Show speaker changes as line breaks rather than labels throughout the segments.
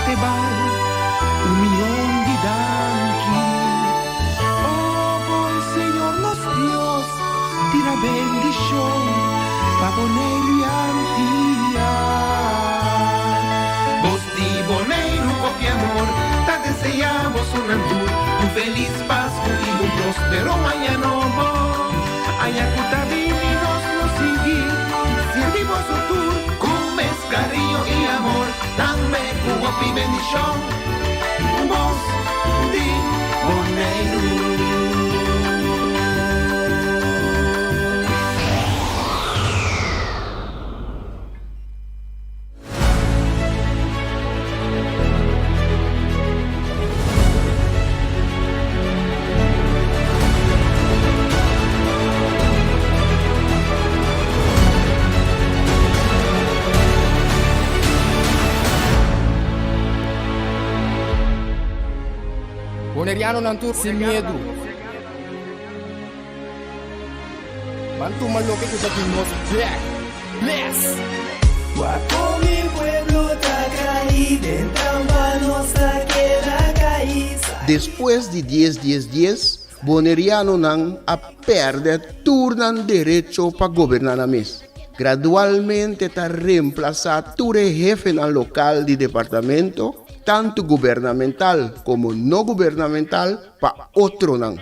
te bal un mion di danki. Oh bon Señor nos Dios, tira bendishon pa Boneiru i Antia. Bos di Boneiru hopi amor ta deseá boso nan tur un felis Pasku i un prospero aña nobo. Aña ku ta bini nos lo sigui sirbi boso tur ku mes kariño i amor, tambe ku hopi bendishon. Bos di Boneiru.
Bonerianonan tur sin miedu. Ban tuma loke ku ta di nos bek. Bless!
Wak kon mi pueblo ta kai, den trampa nos ta keda kai.
Despues di dies dies dies, Bonerianonan a pèrdè tur nan derecho pa goberná nan mes. Gradualmente ta remplasá tur e hefenan lokal di departamento, tantu gubernamental komo no gubernamental, pa otronan.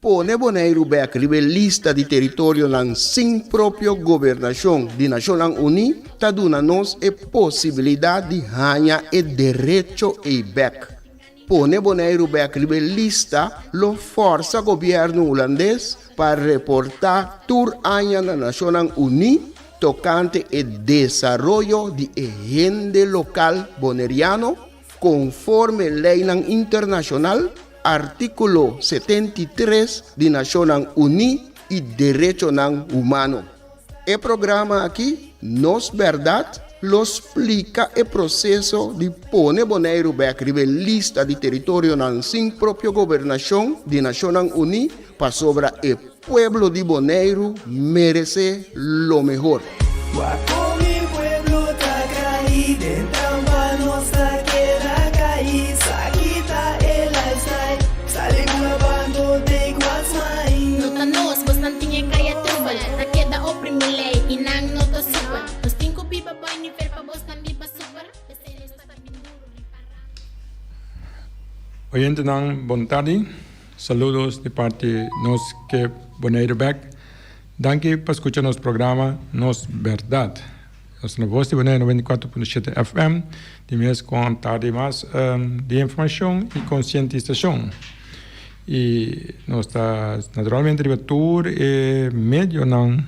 Pone Boneiru bèk riba e lista di teritorionan sin propio gobernashon di Nashonnan Uní ta duna nos e posibilidat di haña e derecho ei bèk. Pone Boneiru bèk riba e lista lo fòrsa gobièrnu hulandes pa reportá tur aña na Nashonnan Uní tokante e desaroyo di e hende lokal boneriano konforme leinan internashonal, Artíkulo 73 di Nashonnan Uní i derechonan humano. E programa aki, Nos Bèrdat, lo splika e proseso di pone Boneiru bèk riba e lista di teritorionan sin propio gobernashon di Nashonnan Uní pasobra e pueblo di Boneiru meresé lo mehor.
Wak kon mi pueblo ta kai, den trampa nos ta keda kai, sa kita e lifestyle, sali bula bando take what's mine.
No ta nos, bosnan tin e kaya trubel, ta keda oprimi lei i nan no ta super. Nos tin ku biba boi nivel pa bosnan biba super, p'esei nos ta bin duru ripará.
Oyentenan bon tardi, saludos di parti nos ke Boneiru bek. Danki pa skucha nos programa Nos Bèrdat. Nos ta na Voz di Boneiru 94.7 FM di mes kon tardi mas di informashon i konsientisashon. I nos ta naturalmente riba tur e medionan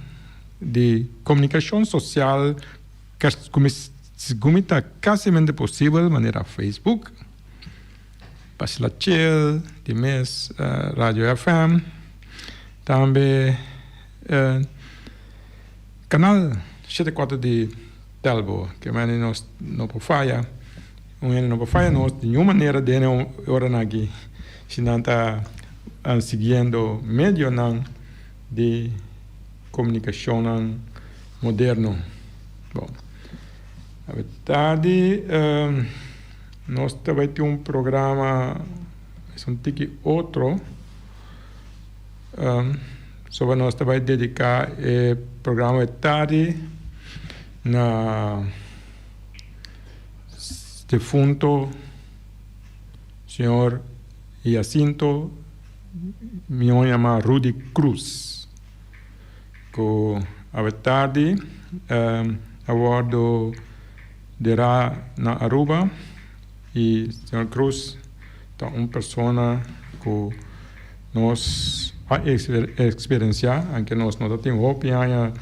di komunikashon sosial ku mi ta kasimente posibel manera Facebook, Pasila Chill, di mes Radio FM, tambe Canal 74 di Telbo, ke mende nos no por faya, un hende no por faya nos di niun manera den e oranan aki, si nan ta siguiendo medionan di komunikashonnan moderno. Bon, awe tardi. Nos ta bai tin un programa es un tiki otro soba nos ta bai dedica e programa e tardi na defunto señor Jacinto mion yama Rudy Cruz cu awe tardi a wordo Derá na Aruba y señor Cruz ta un persona cu nos a experiencia, aunke nos no ta tin hopi aña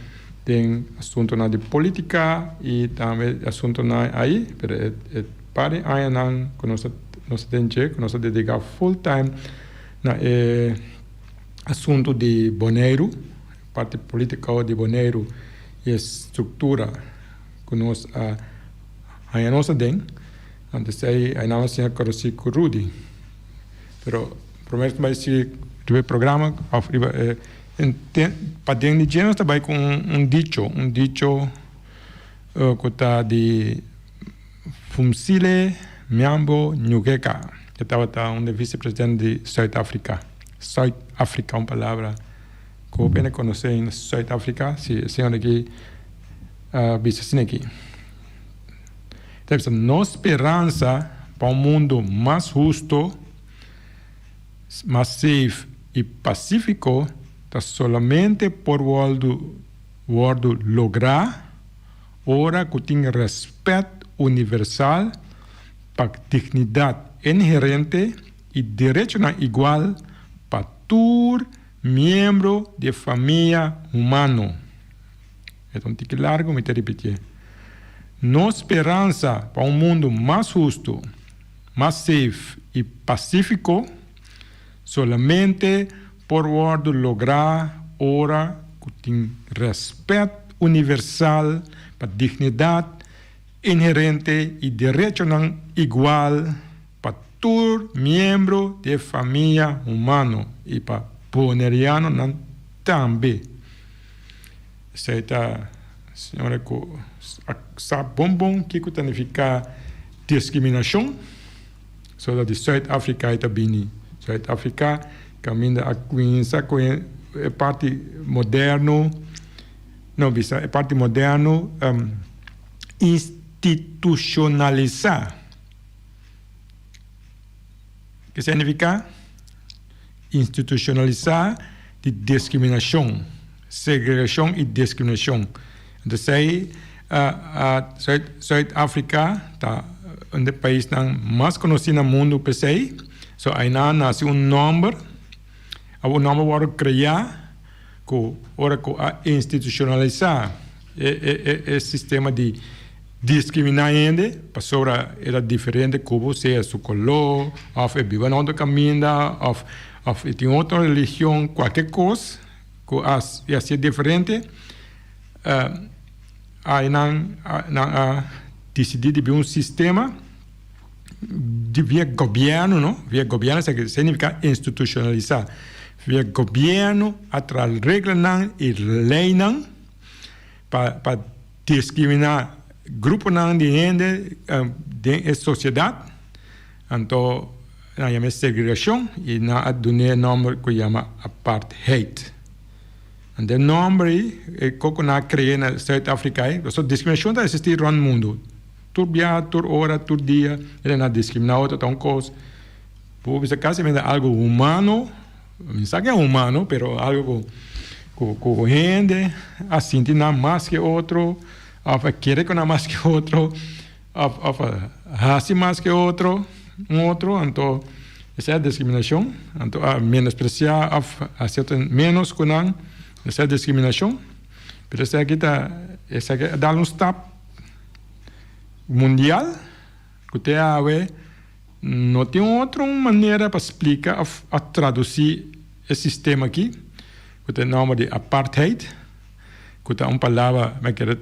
den asuntonan di politica y tambe asuntonan ayi, pero e par di añanan cu nos ta den dje, cu nos ta dedica full time na e asunto di Boneiru, parti politico di Boneiru y e structura. Ku nos a haña nos aden, antes ei a nan a siña konosí ku Rudy. Pero promé ku bai sigui riba e programa òf riba e paden di dje nos ta bai ku un dicho, un dicho ku ta di Fumsile. Miambo Nyugeka, e tabata un di vicepresidente di Zuid Afrika. Zuid Afrika, un palabra ku hopi hende konosé ainda, Zuid Afrika, si e señor aki a bisa asina aki. Ta bisa, Nos speransa pa un mundu mas husto, mas safe i pasífiko ta solamente por wòrdu wòrdu lográ ora ku tin rèspèt universal pa dignidat inherente i derechonan igual pa tur miembro di e famia humano. E ta un tiki largu, mi ta ripitié. Nos speransa pa un mundu mas hustu, mas safe i pasífiko solamente por wòrdu lográ ora ku tin rèspèt universal pa dignidat inherente i derechonan igual pa tur miembro di e famia humano i pa bonerianonan tambe. Esei ta señora ku a sa bon bon kiko ta nifiká diskriminashon. So ta di Zuid Afrika e ta bini. Zuid Afrika kaminda a kuminsa ku e parti moderno, no bisa e parti moderno institushonalisá. Ke signifiká? Institushonalisá di diskriminashon, segregashon i diskriminashon. Entonces ei Zuid Afrika ta un di e paisnan mas konosí na mundu p'esei. So einan a nase un nòmber, un nòmber wòrdu kreá ku ora ku a institushonalisá e sistema di diskriminá hende pasobra e ta diferente ku bo, sea su koló òf e biba na otro kaminda òf òf e tin otro religion, kualke kos ku a hasié diferente ai nan nan a disidí di bin un sistema di via gobièrnu no, via gobièrnu esaki signifiká institushonalisá, via gobièrnu a traha reglanan i leinan pa pa diskriminá gruponan di hende den e sosiedat, anto nan yama e segregashon i nan a dun'é e nòmber ku yama apartheid. Anto e nòmber ei, e kos ku nan a krea na Zuid Afrika ei, pasobra diskriminashon ta eksistí rònt mundu, tur biaha, tur ora, tur dia, hende nan a diskriminá otro, ta un kos, bo por bisa kasi mester algu humano. Mi sa ke humano, pero algo ku ku hende a sinti nan mas ke otro, òf a kere ku nan mas ke otro, òf òf a hasi mas ke otro, un otro, anto esei a diskriminashon, anto a menospresiá òf hasi otro ménos ku nan, esei a diskriminashon. Pero esaki ta, esaki a dal un stap mundial ku te awe. No tin otro manera pa splika of a tradusi e sistema aki, ku ta e nòmber di apartheid, ku ta un palabra mi kere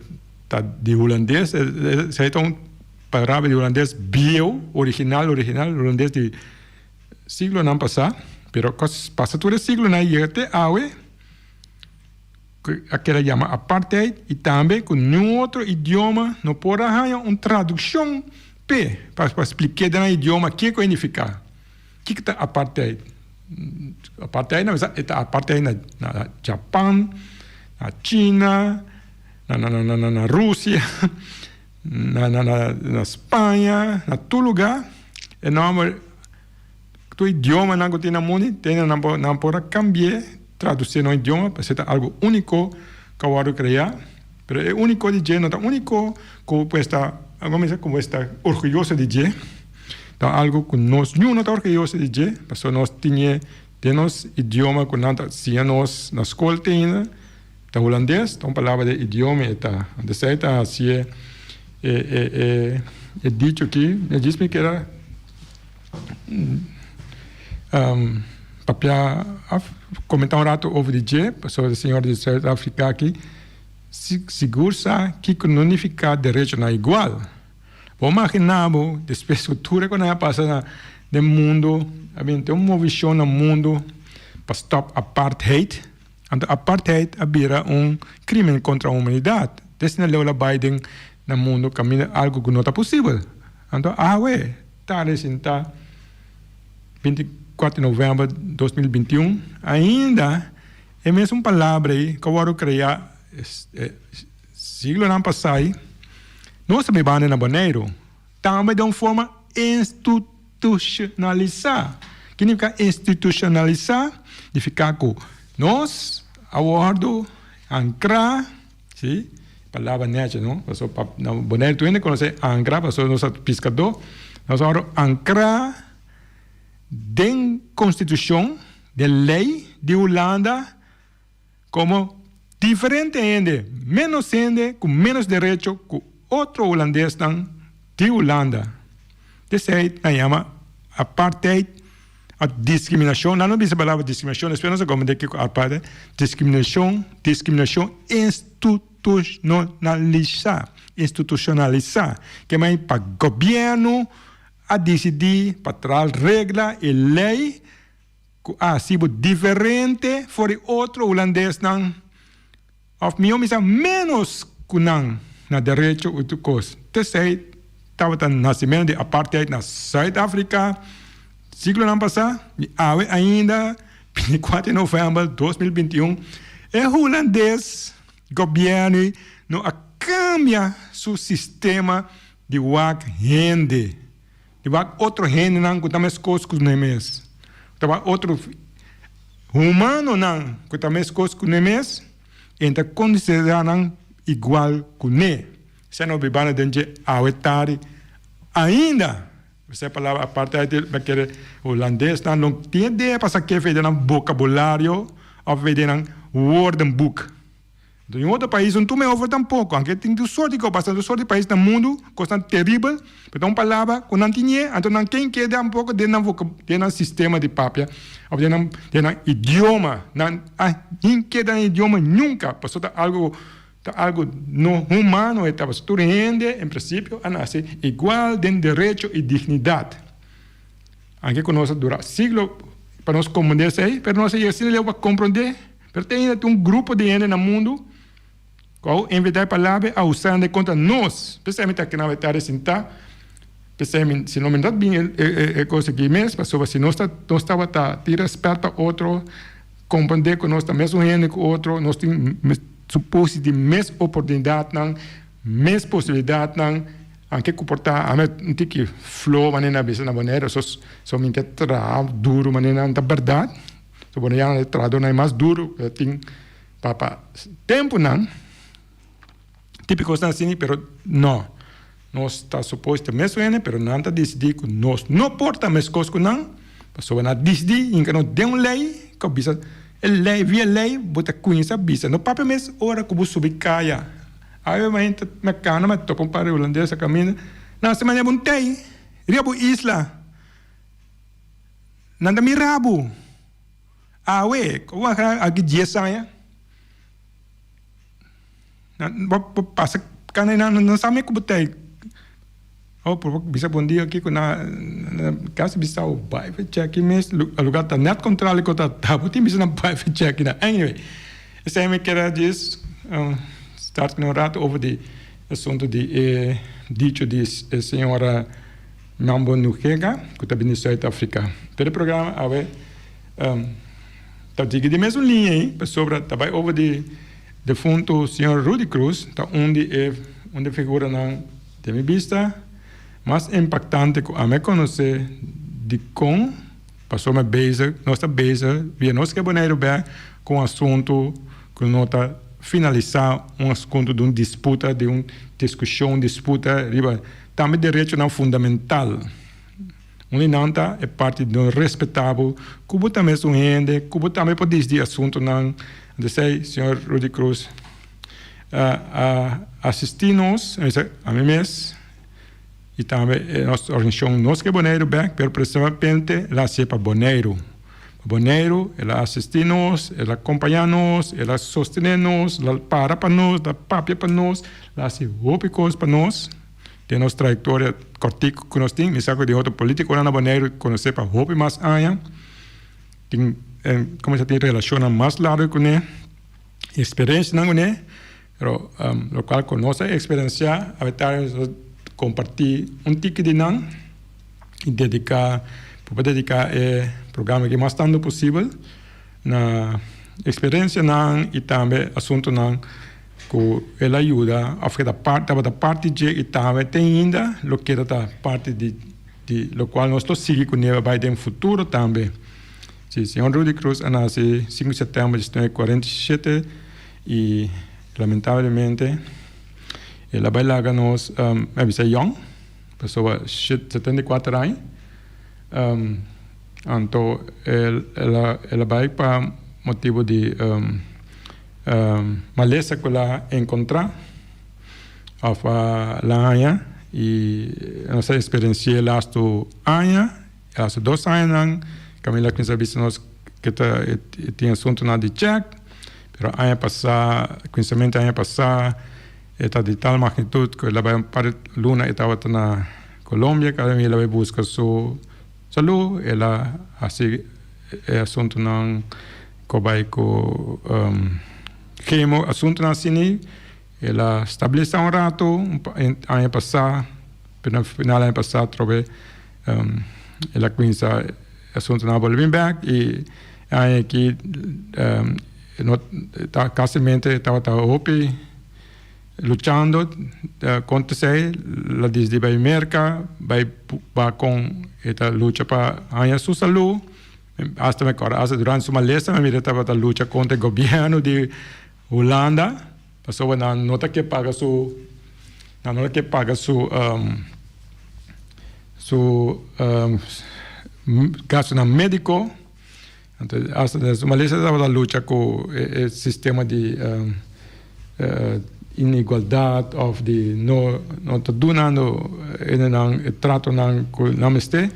ta di hulandes, esei ta un palabra di hulandes bieu, original, original, hulandes di siglonan pasá, pero kos pasa tur e siglonan i yega te awe. Ku a keda yama apartheid i tambe ku niun otro idioma no por a haña un tradukshon p'e pa pa splik'é den nan idioma kiko e nifiká. Kiko ta apartheid? Apartheid nan bisa e ta apartheid na na Japan, na China, na na na na na Rusia, na na na na Spaña, na tur lugá e nòmber. Tur idiomanan ku tin na mundu tene nan por nan por a kambi'é, tradusié na un idioma, pasobra ta algu úniko ku a wòrdu kreá. Pero e úniko di dje no ta úniko ku bo esta, bo mester ku bo esta orguyoso di dje. Ta algu ku nos niun no ta orguyoso di dje, pasobra nos tin'é den nos idioma ku nan ta siña nos na skol te ainda, ta hulandes, ta un palabra den idioma e ta. Anto esei ta hasié e e e e dicho aki, mi a djis mi keda. Papia a comenta un rato over di dje, pasobra e señor di Zuid Afrika aki sigur sa kiko no nifica derechonan igual. Bo imagina bo despues ku tur e ku nan a pasa den mundo, a bin tin un movishon na mundo pa stop apartheid. Anto apartheid a bira un crimen contra humanidad. Desde na leu la bay den na mundo caminda algo cu no ta posibel. Anto awe. tardi sintá 24 di novèmber 2021 ainda e mesun palabra ei ku a wòrdu kreá siglonan pasá ei nos ta bibando na Boneiru tambe den un forma institushonalisá. Ki nifiká institushonalisá? Nifiká ku nos a wòrdu ankrá. Sí, palabra nechi no, paso pa na Boneiru tur hende konosé ankra paso nos ta piskadó, nos a wòrdu ankrá den konstitushon, den lei di Hulanda komo diferente hende, ménos hende ku ménos derecho ku otro hulandesnan di Hulanda. P'esei nan yama apartheid. A Diskriminashon, nan no bisa palabra diskriminashon, despues nos a komprendé kiko apartheid, diskriminashon, diskriminashon institushonalisá, institushonalisá, ke mei pa gobièrnu a disidí pa traha regla i lei ku a hasi bo diferente for di otro hulandesnan òf mihó bisa ménos ku nan na derecho u tur kos. T'esei tabata nasimentu di apartheid na Suid-Afrika siglonan pasá i awe ainda, 24 di novèmber 2021, e hulandes gobièrnu no a kambia su sistema di wak hende, di wak otro hendenan ku ta meskos ku nan mes, ku ta wak otro humanonan ku ta meskos ku nan mes, e ta konsiderá nan igual ku ne. Esei no bibando den dje awe tardi ainda. Esei palabra apartheid mi a kere hulandesnan no tin idea pa sa ke fe den nan bokabulario òf fe den nan woordenboek. Den otro pais no tuma e over tampoco, aunke tin tur soort di cos, basta tur soort di pais na mundo, cosnan teribel, pero ta un palabra cu nan tin ye, anto nan ken keda un poco den nan voca, den nan sistema di papia, of den nan, den nan idioma, nan a hin keda den idioma nunca, pasobra ta algo, ta algo no humano e ta, pasobra tur hende en principio a nace igual den derecho y dignidad. Aunke cu nos a dura siglo pa nos comprende esey, pero nos a yega asina leu pa comprende. Pero te ainda tin un grupo di hende na mundu ku a inventá e palabra a usa hende kontra nos. P'esei mi ta kina wetá sintá. P'esei mi, si no mi no ta bin e kos aki mes, pasobra si nos ta nos tabata tin rèspèt pa otro, komprendé ku nos ta mesun hende ku otro, nos tin suposi di mes oportunidatnan, mes posibilidatnan, anke ku por ta ame un tiki floho manera nan a bisa na Boneiru, so mi ke traha duru manera nan ta bèrdat. So bo no yama e trahadornan e mas duru ku ta tin pa pa tempunan tipiko kosnan asini pero no nos ta supos ta mes wene pero nan ta disidí ku nos no por ta meskos ku nan pasobra nan a disidí hinka nos den un lei ku a bisa e lei via lei bo ta kuminsá bisa no papia mes ora ku bo subi kaya awe mainta na kana mi a topa un par di hulandes a kaminda nan a si manera bo un tei riba bo isla. Nan ta mira bo awe ku aki dies aña nan bo pasa kana nan no sa me ku bo ta ei oh por bisa bon dia kiko na kasi bisa bo bai for cheki mes lugar ta net kontrali ku ta ta bo tin bisa nan bai for cheki nan anyway esei mi kere djis start un rato over di asunto di e dicho di e señora. Mambo Nujega ku ta bini Zuid Afrika. Pero e programa awe ta sigui di mesun liña ei pasobra ta bai over di defuntu señor Rudy Cruz ta un di e un di e figuranan den mi bista mas impaktante ku ami a konosé dikon pasobra mi bezig nos ta bezig via nos ke Boneiru bek ku un asuntu ku no ta finalisá un asuntu di un disputa di un diskushon disputa riba Tambe derechonan fundamental. Un di nan ta e parti di no respetá bo, ku bo ta mes un hende, ku bo tambe por disidí asuntunan. Anto esei señor Rudy Cruz a asistí nos, ami mes i tambe e nos organisashon Nos Ke Boneiru Bèk, pero presentemente el a hasié pa Boneiru. Pa Boneiru el a asistí nos, el a kompañá nos, el a sostené nos, el a para pa nos, el a papia pa nos. El a hasi hopi kos pa nos den nos trayektoria kòrtiku ku nos tin. Mi sa ku den otro politikonan na Boneiru konosé pa hopi mas aña, tin kuminsá tin relashonnan mas largu kuné, eksperensianan kuné, pero lokual ku nos a eksperensiá awe tardi nos a kompartí un tiki di nan. I dediká, por dediká e programa aki mas tantu posibel na eksperensianan i tambe asuntunan ku el a yuda òf keda parti, tabata parti dje i tambe te ainda lo keda ta parti di di lokual nos lo sigui kuné bai den futuro tambe. Si, señor Rudy Cruz a nase sinku di sètèmber di nueve kuarenta i shete i lamentablemente el a bai laga nos, mi a bisa yòn. Pasobra 74 aña, anto el a bai pa motibu di malesa ku el a enkontrá òf a la haña i nos a eksperensi'é lastu aña, lastu dos añanan kaminda a kuminsá bisa nos ke ta e tin asuntunan di chèk, pero aña pasá, kuminsamentu aña pasá. E ta di tal magnitud cu el a bay un par di luna e tabata na Colombia cada mi el a bay busca su salud el a haci e asuntonan cu a bay cu chemo asuntonan asini el a stabilisa un rato aña pasa pero na final aña pasa atrobe el a cuminsa e asuntonan a bolbe bin bek y e aña aki No ta casimente tabata hopi luchando contra esey, la disdi bay Merca bay ba con e ta lucha pa haña su salud, hasta mi acorda hasta durante su malesa mi mira tabata lucha contra e gobierno di Hulanda pasobra nan no ta ke paga su nan no ta ke paga su su gastonan medico. Anto hasta den su malesa tabata lucha ku e sistema di inigualdat òf di no no ta dunando hendenan e tratonan ku nan mester,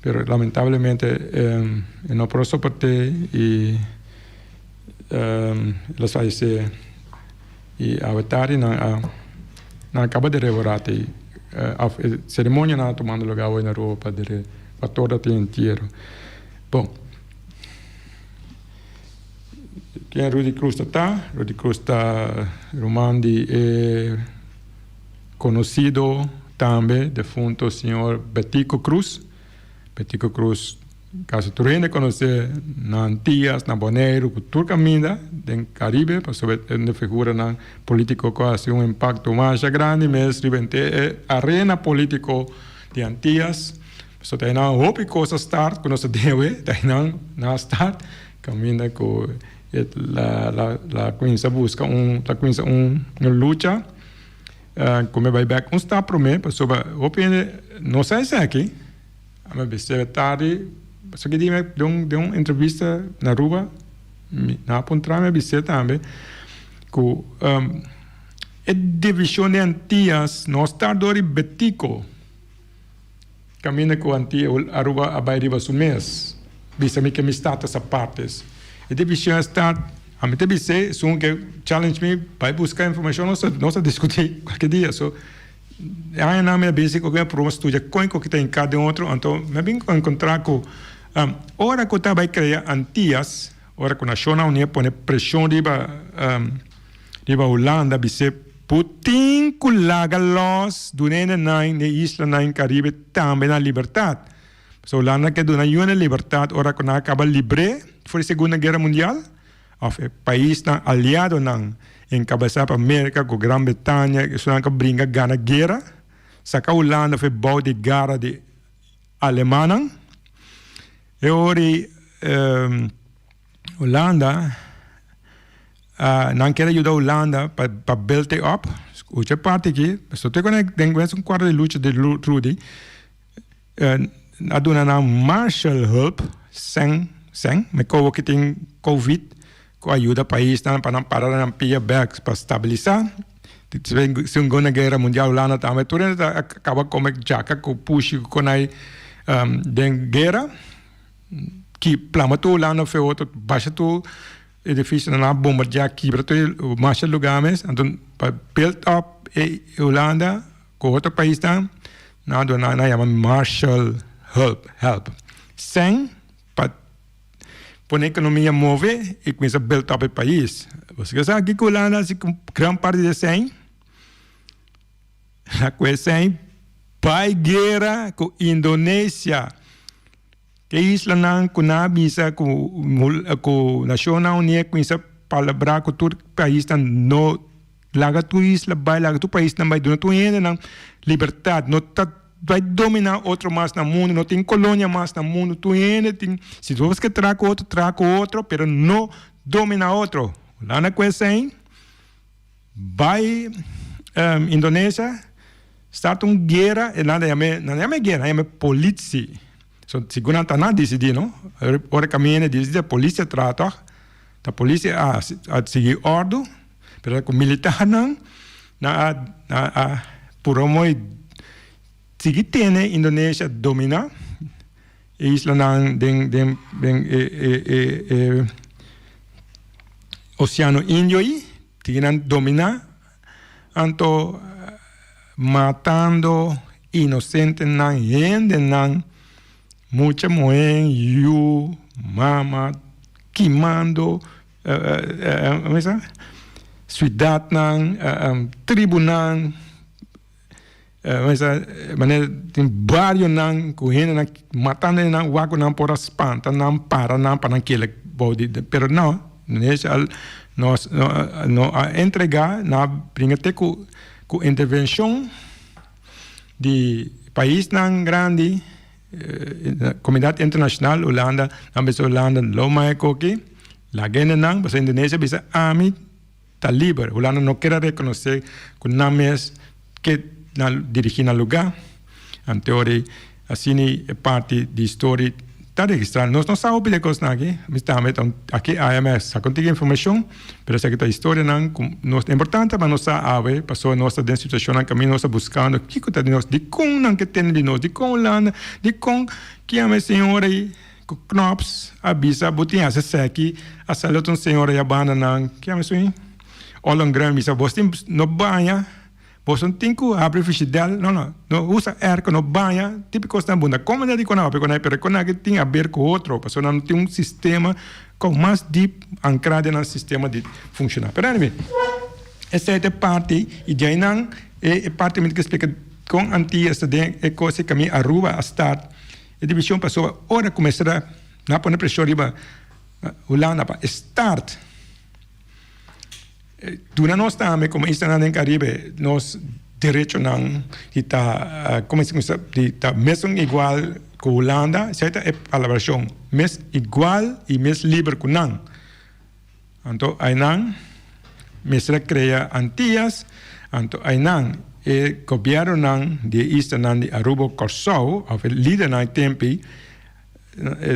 pero lamentablemente e no por a soport'é i el a falesé i awe tardi nan a nan a kaba di reborá te òf e seremonianan a tumando lugá awe na Aruba pa pa torna tin entiero. Bon, ken Rudy Cruz ta ta? Rudy Cruz ta ruman di e conocido tambe defunto señor Betico Cruz. Betico Cruz casi tur hende conoce na Antillas, na Boneiru, cu tur caminda den Caribe pasobra e un figuranan politico cu a haci un impacto masha grandi mes riba henter e arena politico di Antillas. So ta einan hopi kos a start ku nos ta dewe, ta einan nan a start kaminda ku e la la la kuminsa buska un la kuminsa un lucha ku mi bai bek un stap promé pasobra hopi hende no sa esaki. A mi bis'é tardi pasobra ki dia mi den den un entrevista na Aruba mi nan a puntra mi a bis'é tambe ku e divishon di Antias no a start dor di Betico. Caminda cu anti Aruba a bay riba su mes. Bisa mi ke mi status apartes. E division a start, ami ta bis'é, esun ke challenge mi bay busca informacion nos ta nos ta discuti cualkier dia. So e añanan mi a bisa cu mi a proba studia con cu ta hinca den otro, anto mi a bin encontra cu ora cu ta bay crea Antillas, ora cu Nacionnan Unie pone presion riba riba Hulanda bis'é Putin ku laga los duna hende nan den islanan Caribe tambe nan libertad. Pasobra Hulanda ke duna yu nan libertad ora ku nan a kaba libr'é for di Segunda Guera Mundial of e paisnan aliadonan enkabesá pa Merka ku Gran Bretania esunnan ku a bringa gana guera saka Hulanda for e bou di gara di Alemannan. E ora ei Hulanda nan kier a yuda Hulanda pa pa build it up scucha e parti aki pasobra te con den un cuarto di lucha di Rudy a duna nan Marshall hulp cen cen mi kobo ki tin covid cu a yuda paisnan pa nan para nan pia bek pa stabilisa Segunda Guera Mundial Hulanda tambe tur hende ta caba come djaka cu pushi cu conai den guera. Ki plama tur Hulanda fe otro basha tur edificio nan a bombardea kibra tur masha lugar mes anto pa build up e Hulanda cu otro paisnan nan a duna nan yama Marshall hulp help sen pa pone economia move y cuminsa build up e pais bo sa kico Hulanda haci cu gran parti di e sen. La cu e sen. Bai guera ku Indonesia. E islanan ku nan a bisa ku ku Nashonnan Uní a kuminsá palabrá ku tur paisnan no laga tur isla bai, laga tur paisnan bai, duna tur hendenan libertat, no ta bai dominá otro mas na mundu, no tin kolonia mas na mundu, tur hende tin, si bo ke traha ku otro, traha ku otro, pero no dominá otro. Hulanda ku esei. Bai Indonesia start un guera e nan ta yam'e nan ta yam'e guera nan yam'e politsi so segun nan ta nan disidi no ora kaminda disidi ta polisi a traha tog ta polisi a a sigui ordu pero ku militarnan nan a nan a puru mooi sigui tene Indonesia domina e islanan den den den e e e e Oceano Indio ei tin nan dominá anto matando inosentenan hendenan mucha muhé yu mama kimando siudatnan tribunan. Mesa manera tin barionan ku hendenan matando hendenan wak ku nan por a spanta nan para nan pa nan keda bou di pero no Indonesia al no no a entrega nan a bringa te ku ku intervenshon di paisnan grandi komunidat internashonal Hulanda nan bisa Hulanda lo mai koki laga hendenan pasobra Indonesia bisa ami ta liber. Hulanda no kier a reconoce cu nan mes ke na dirigi nan lugar. Anteori asina e parti di historia ta registra. Nos no sa hopi di e cosnan aki. Mi tambe ta aki aya mi a saca un tiki informacion, pero esaki ta historianan cu nos ta importante pa nos sa awe pasobra nos ta den situacionnan caminda nos ta buscando kico ta di nos, dicon nan ke tende di nos, dicon Hulanda, dicon kiami e señor ey. Ku Knops a bisa bo tin hasi esaki, a sali otro un señora ya banda nan, ke yama esun? Ollongren bisa bos tin no baña, bos no tin ku habri frigidel, no no, no usa airco, no baña, tipo kosnan bunda. Komo nan di ku nan papia ku nan, pero ku nan tin haber ku otro, pasobra nan tin un sistema ku mas dip ankra den nan sistema di funshoná. Pero anyway, esei ta e parti i djainan e parti mi ta splika kon Antillas ta den e kos e kaminda Aruba a start. E division pasobra ora cu mester a na pone presion riba Hulanda pa e start duna nos tambe como islanan den Caribe nos derechonan di ta como si di ta mesun igual cu Hulanda esey ta e palabracion mes igual y mes liber cu nan Anto aynan mester a crea Antillas, anto aynan e gobiernonan di e islanan di Aruba, Corsou, of e lidernan e tempi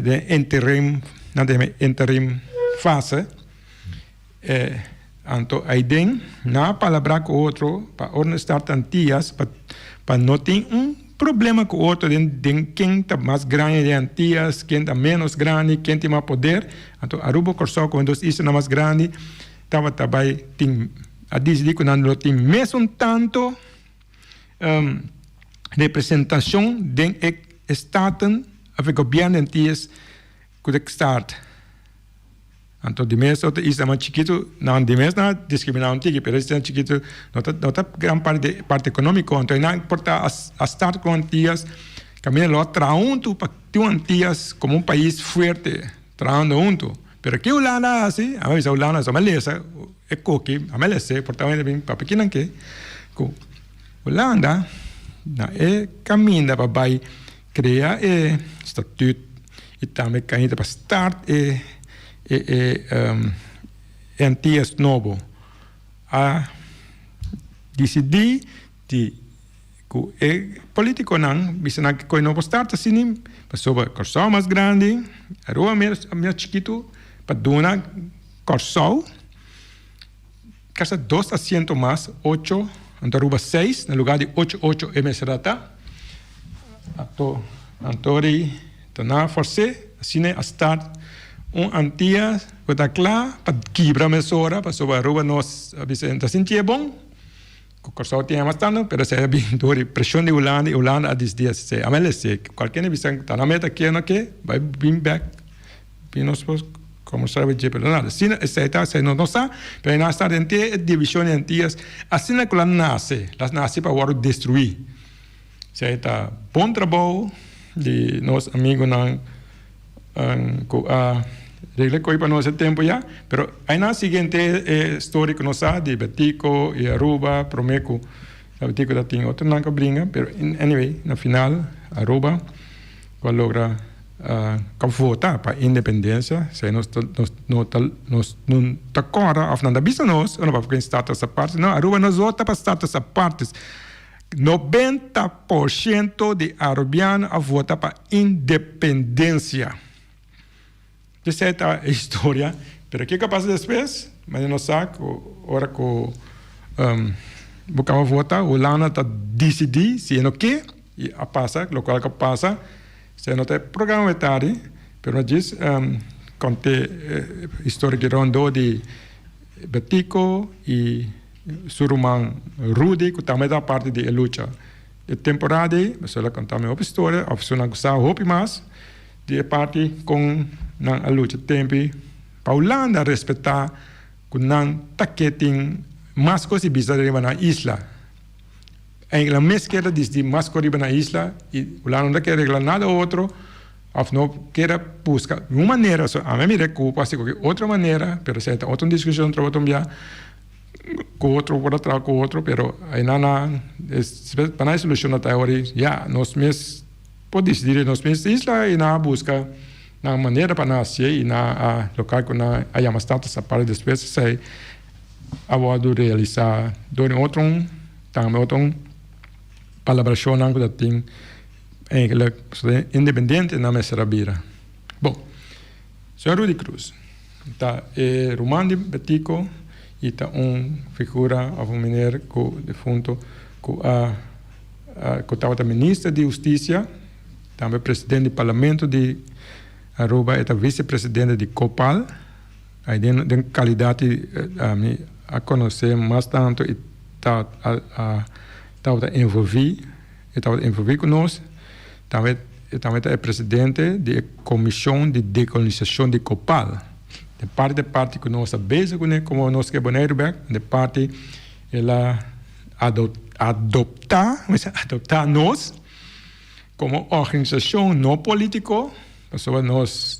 den interim, nan ta yama interim fase, anto ayden nan a palabra cu otro pa ora nan start Antillas pa no tin un problema cu otro den den ken ta mas grandi den Antillas, ken ta menos grandi, ken tin mas poder. Anto Aruba, Kòrsou komo e dos islanan mas grandi tabata bai tin a disidí ku nan lo tin mesun tantu representashon den e Staten òf e gobièrnu den Antillas ku ta start. Anto di mes otro isla mas chikitu nan di mes nan a diskriminá un tiki pero e isla chikitu no ta no ta gran parti di parti ekonómiko anto nan por ta a start ku Antillas kaminda lo a traha huntu pa tin un Antillas komo un pais fuerte trahando huntu pero ke Hulanda a hasi a bisa Hulanda so mi a lesa e koki a mi a lesa por ta bin papia kinan ke ku Hulanda na e kaminda pa bai Crea e statuut y tambe cainda pa start e e e Antillas nobo a dicidi di cu e politiconan bisa nan cu e no por start asina pasobra Corsou mas grandi Aruba mas chikito pa duna Corsou Kasa dos asiento mas, ocho, anto Aruba seis, na lugar di ocho ocho e mester a ta. Anto Antori ta na fors'é, asina a start un Antia ku ta kla pa kibra mesora, pasobra Aruba nos a bisa ta sintié bon, ku Kòrsou tin mas tantu, pero esei a bin dor di preshon di Hulanda i Hulanda a disidi asina. Amel esei, kualke bisa ta na meta ke no ke, bai bin bèk. Bin nos por comenzar a dje, pero nada, asina esei ta, esei nos no sa, pero nan sta den te e division di Antillas, asina cu la nace, la nace pa wordo destrui. Esei ta bon trabou di nos amigunan ku a regla koi pa nos e tempu ya. Pero ainan siguiente e story ku nos sa di Betico i Aruba prome ku Betico ta tin otronan ku a bringa pero anyway na final Aruba ku a logra ku a vota pa independencia esei nos ta nos no ta nos no ta kòrda òf nan ta bisa nos ora pa status aparte no Aruba no vota pa status aparte. 90% di Arubiano a vota pa independencia. Esey ta e historia. Pero kico a pasa despues? Mane nos sa cu ora cu bo caba vota, Hulanda ta dicidi si e no ke y a pasa locual cu a pasa. Esey no ta e programa di tardi, pero nos djis conta e historia ki rondo di Betico y. Su ruman Rudy ku tambe ta parti di e lucha. E temporada ei boso lo konta mi hopi storia òf esunnan ku sa hopi mas di e parti kon nan a lucha tempi pa Hulanda respetá ku nan ta ke tin mas kos di bisa riba nan isla. Eigelik mes kier ta disidí mas kos riba nan isla i Hulanda no ta kier regla nada otro òf no kier a buska un manera. So ami a mira ku por hasi kualke otro manera pero esei ta otro diskushon otro bia. Ku otro por a traha ku otro pero aynan nan pa nan e solushon a ta awor ya nos mes por disidí den nos mes isla i nan a buska nan manera pa nan hasié i nan a loka ku nan a yama status aparte despues esei a wòrdu realisá dor di otro tambe otro palabrashonnan ku ta tin eigenlik independiente nan mester a bira bon. Señor Rudy Cruz ta e ruman di Betico y ta un figura of un meneer cu defunto cu a cu tabata minister di husticia, tambe presidente di parlamento di Aruba, e ta vice presidente di Copal. Ay den den calidad di ami a conoce mas tanto y ta a tabata envolvi, e tabata envolvi cu nos. Tambe e tambe ta e presidente di e Komishon di Dekolonisashon di Kopal. Den parti e parti ku nos ta bezig kuné komo nos ke Boneiru bèk, den parti el a adoptá, adoptá nos komo organisashon no polítiko, pasobra nos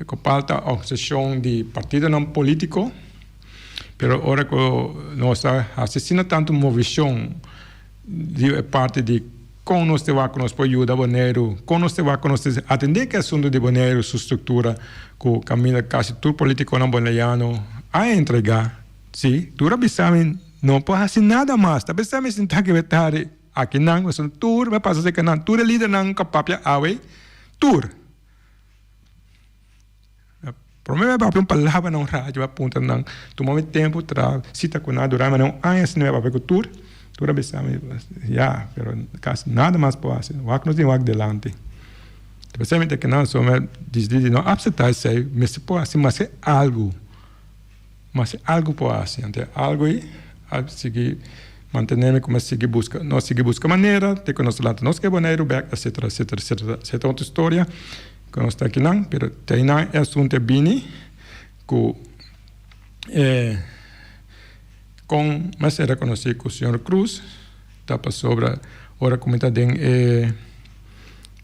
Kopal ta organisashon di partidonan polítiko, pero ora ku nos a hasi asina tantu movishon di e parti di Kon nos te wak ku nos por yuda Boneiru? Kon nos te wak ku nos te atendé ku e asuntu di Boneiru su struktura ku kaminda kasi tur politikonan boneiano a entregá? Sí, tur a bisa mi no por hasi nada mas. Ta bisa mi sinta ki wetari akinan, pasobra tur mi a pasa serka nan, tur e lidernan ku a papia awe, tur. Prome mi a papia un palabra na un radio, mi a puntra nan, tuma mi tempu tra sita ku nan, dura mi un aña asina mi a papia ku tur, tur a bisa mi, ya, pero kasi nada mas por hasi, wak nos tin wak delanti. Especialmente ke nan so mi a disidi di no apsepta esei, mester por hasi maske algu, maske algu por hasi, anto e algu ei a sigui mantene mi ku mi a sigui buska, nos sigui buska manera te ku nos ta lanta nos ke Boneiru bek, etcetera, etcetera, etcetera, esei ta otro historia. Ku nos ta akinan, pero te einan e asuntu a bini ku e kon mester rekonosé ku señor Cruz ta pasobra ora ku mi ta den e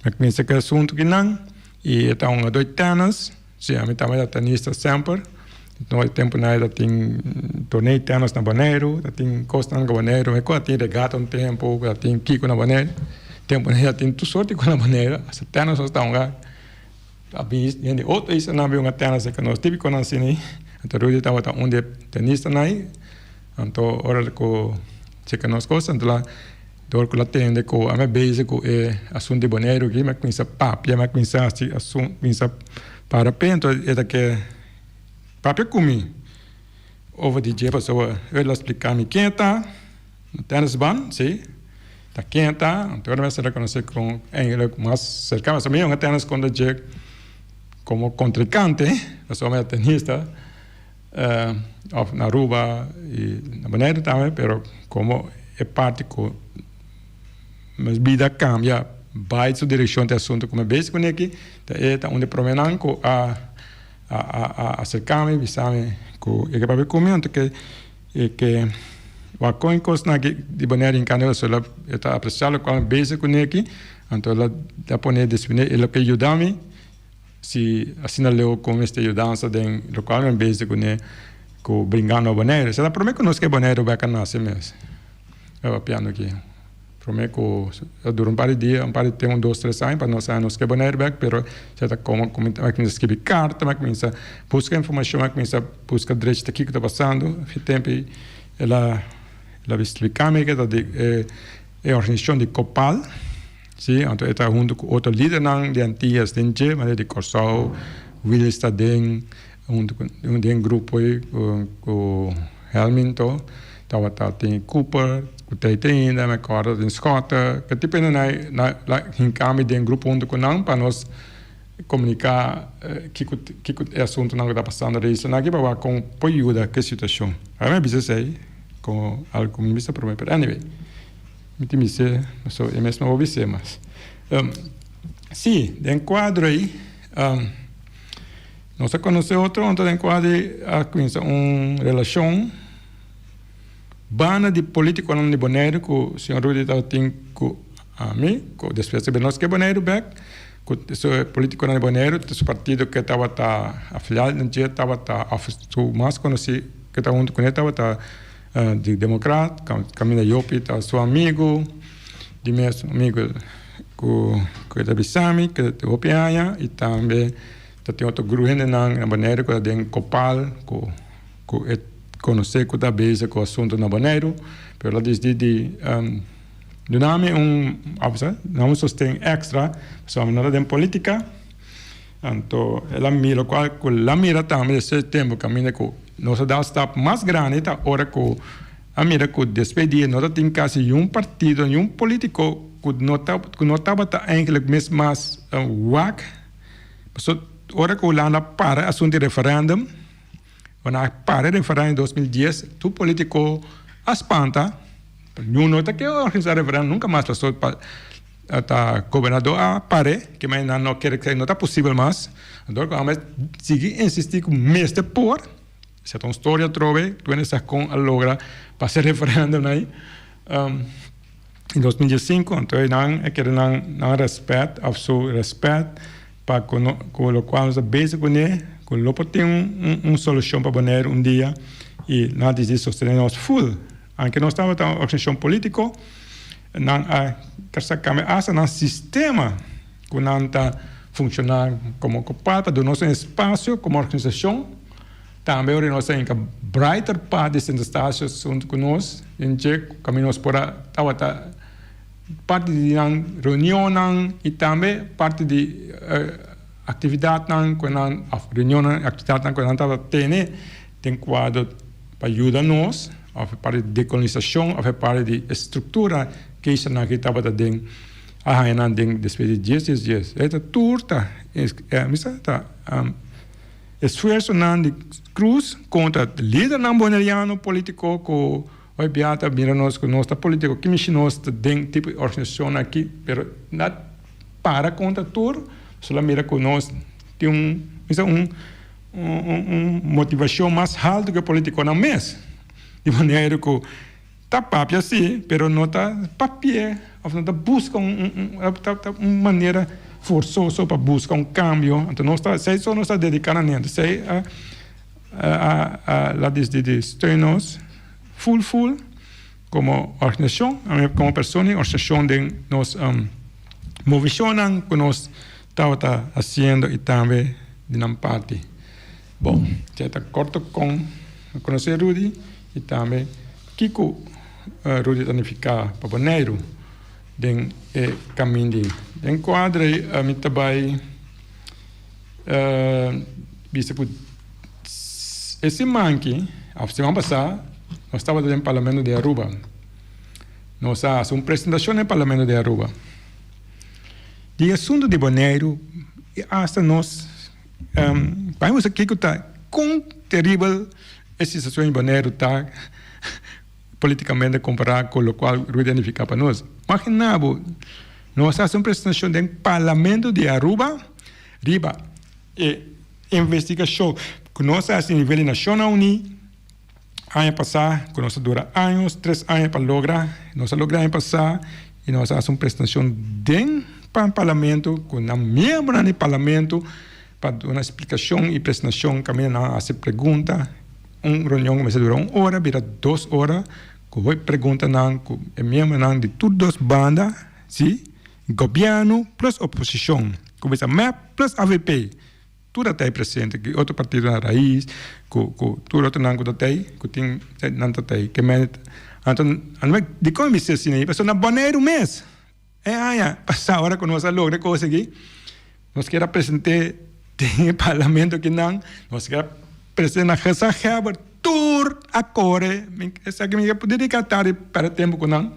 mi a kuminsá ku e asuntu kinan i e ta hunga doi tènis, si ami tabata tenista semper, no e tempunan ei ta tin torneo di tènis na Boneiru, ta tin kosnan na Boneiru, mi tin regata un tempu, ta tin kiko na Boneiru. Tempu nan ya tin tur sorti ku na manera, hasta tènis nos ta hunga, a bin hende otro islanan a bin hunga tènis ku nos, típikonan asina. Anto Rudy tabata un di e tènistanan ei, anto ora ku cheka nos kos, anto la dor ku la tende ku ami a bezig ku e asuntu di Boneiru aki, mi a kuminsá papia, mi a kuminsá hasi asun, kuminsá para p'e, anto e ta ke papia ku mi over di dje pasobra el a splika mi ken e ta. Tènis ban, sí. Ta kenta, anto ora mester rekonosé kon eigenlijk mas serka pasobra mi yonga tènis kontra dje komo kontrinkante, pasobra mi ta tenista òf na Aruba i na Boneiru tambe, pero komo e parti ku mi bida kambia bai su direkshon te asuntu ku mi bezig kuné aki, ta e ta un di promenan ku a a aserka mi bisa mi ku e ke papia ku mi anto ke e ke. Wak kon e kosnan aki di Bonaire hinká na so e ta apresiá lokual mi bezig kuné aki, anto el a pone disponé e loke yuda mi si asina leu kon mester yudansa den lokual mi bezig kuné ku bringa na Bonaire. Esei ta promé ku nos ke Bonaire bek a nase mes. E papiando aki. Promé ku a dura un par di dia, un par di tempu, un dos tres aña pa nos haña nos ke Bonaire bek, pero esei ta komo ku mi a kuminsá skibi karta, mi a kuminsá buska informashon, mi a kuminsá buska drechi ta kiko ta pasando. Fin tempu ei el a el a splika mi ke ta di e e organisashon di Kopal, si, anto e ta huntu ku otro lidernan di Antias den dje, manera di Kòrsou, Willis ta den huntu ku den grupo ei ku Helmin to. Tabata tin Cooper ku ta ei te ainda, mi kòrda tin Schotte, ke tipo hende nan a hinka mi den grupo huntu ku nan pa nos komuniká kiko kiko e asuntunan ku ta pasando den isla aki pa wak kon por yuda ku e situashon. Awor mi a bisa esei ku algu ku mi bisa promé pero anyway mi tin bis'é pasobra e mes no por bis'é mas. Si, den kuadro ei nos a konosé otro anto den kuadro ei a kuminsá un relashon. Banda di politiconan di Boneiru cu señor Rudy tabatin cu ami, cu despues ta bira nos ke Boneiru bek, cu su politiconan di Boneiru, su partido ke tabata afiliado den dje tabata of su mas conoci ke ta hunto cune tabata di Democraat, caminda Jopi ta su amigo, di mes amigo cu ta bisami ke ta hopi aña y tambe ta tin otro grupo hendenan na Boneiru cu ta den Copal cu. Ku e konosé ku ta bezig ku asuntu na Boneiru, pero el a disidí di duna mi un, duna mi un sosten èkstra, pasobra mi no ta den polítika. Anto el a mira lokual ku el a mira tambe despues di tempu kaminda ku nos a da un stap mas grandi ta ora ku a mira ku despues di e no ta tin kasi niun partido, niun polítiko ku no ta ku no tabata eigentlik mes mas wak. Pasobra ora ku Hulanda para asuntu di referèndum. Ora a para e referendum den 2010, tur politico a spanta, niun no ta ke organisa referendum nunca mas pasobra pa ta gobernador a pare ke men nan no kere no ta posibel mas, anto ku ame sigui insisti ku mester por, esei ta un storia atrobe, tur hende sa kon a logra pasa e referendum ei den 2015, anto nan a kere nan nan respet of su respet. Pa ku no ku lokual nos ta bezig kuné, ku lo por tin un un solushon pa Boneiru un dia i nan a disidí sostené nos ful. Anke nos tabata un organisashon polítiko, nan a kasa kambia asta nan sistema ku nan ta funshoná komo kopal pa duna nos un espasio komo organisashon. Tambe ora nos a hinka Brighter Path di Sint Eustatius huntu ku nos den dje kaminda nos por a tabata. Parti di nan reunionnan i tambe parti di aktividatnan ku nan òf reunionnan i aktividatnan ku nan tabata tene den kuadro pa yuda nos òf e parti di dekolonisashon òf e parti di e struktura keishanan ku tabata den a haña nan den despues di dies dies dies. E ta tur ta mi sa ta esfuersonan di Cruz kontra lidernan boneriano politiko ku Hoy bia ta mira nos ku nos ta politiko ki mishi nos ta den tipo di organisashon aki pero na para kontra tur pasobra mira ku nos tin un bisa un un motivashon mas haltu ku e politikonan mes di manera ku ta papia si pero no ta papia of no ta buska un un manera forsoso pa buska un kambio anto nos ta esei so nos ta dediká na nente esei a a la disdi di steun nos ful ful komo organisashon, komo persona i organisashon den nos movishonnan ku nos tabata hasiendo i tambe di nan parti. Bon, esei ta korto kon a konosé Rudy i tambe kiko Rudy ta nifiká pa Boneiru den e kaminda ei. Den kuadro ei mi ta bai Bisa ku e siman aki, òf siman pasá, nos tabata den Parlamento di Aruba. Nos a hasi un presentashon den Parlamento di Aruba di e asuntu di Boneiru i asta nos pa mi mustra kiko ta kon teribel e situashon di Boneiru ta politikamente kompará ku lokual Rudy a nifiká pa nos. Imaginá bo, nos a hasi un presentashon den Parlamento di Aruba. Riba e investigashon ku nos a hasi nivel di Nashonnan Uní, Aña pasá ku nos a dura años, tres aña pa logra, nos a logra aña pasá i nos a hasi un presentashon den parlamento ku nan miembronan di parlamento pa duna splikashon i presentashon kaminda nan a hasi pregunta. Un reunion ku mester dura un ora bira dos ora ku hopi preguntanan ku e miembronan di tur dos banda, si, gobièrnu plus oposishon, ku bisa mep plus avp. Tur a ta ei presente, ku otro partidonan Raiz, ku ku tur otronan ku ta ta ei, ku tin nan ta ta ei. Ke men anto anto dikon mi bisa asina ei? Pasobra na Boneiru mes e aña pasá ora ku nos a logra e kos aki, nos kier a present'é den e parlamento akinan, nos kier a present'é na Gezaghèber, tur a kore, esaki mi ke dediká tardi pèrdè tempu ku nan,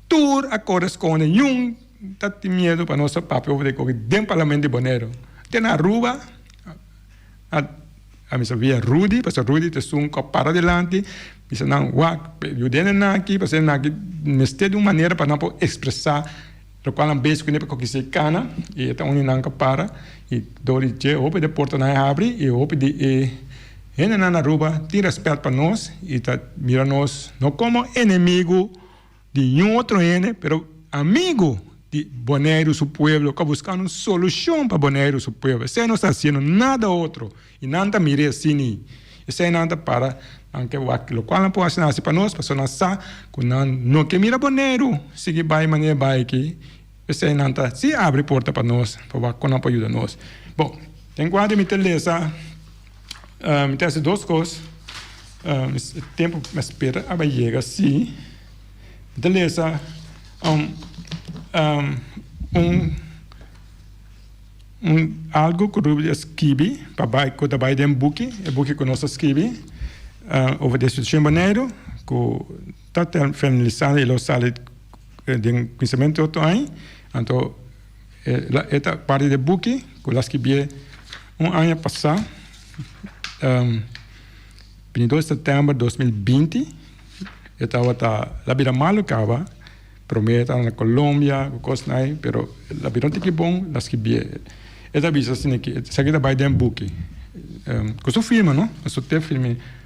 tur a kore skonde, niun Ta tin miedu pa nos a papia over di koki den parlamento di Boneiru. Te na Aruba a misa via Rudy, pasobra Rudy ta esun ku a para dilanti, bisa nan wak yuda e nan aki, pasobra e nan aki mester di un manera pa nan por ekspresá lokual nan bes kuné pa koki si kana, i e ta un di nan ku a para i dor di dje hopi di e portanan a habri i hopi di e hendenan na Aruba tin rèspèt pa nos i ta mira nos no komo enemigu. Di niun otro hende, pero amigu di Boneiru su pueblo ku a buska un solushon pa Boneiru su pueblo. Esei no sta hasiendo nada otro i nan ta mir'é asina. Esei nan ta para, nan ke wak lokual nan por hasi, nan hasi pa nos, pasobra nan sa ku nan no ke mira Boneiru sigui bai manera e bai aki. Esei nan ta si abri porta pa nos pa wak kon nan por yuda nos. Bon, den kuadro mi ta lesa, mi ta hasi dos kos. E tempu mi a spera a bai yega si. Mi ta lesa un un algu ku Ruby a skibi pa bai ku ta bai den buki, e buki ku nos a skibi over di e situashon Boneiru ku ta finalisando i lo sali den kuminsamentu di otro aña. Anto e ta parti di e buki ku lo a skibié un aña pasá. 22 september 2020 e tabata la bira malu kaba prome e tabata na Colombia ku kosnan ei pero la bira un tiki bon la skibié e ta bisa asina ki esaki ta bai den buki ku su firma no su te firmi.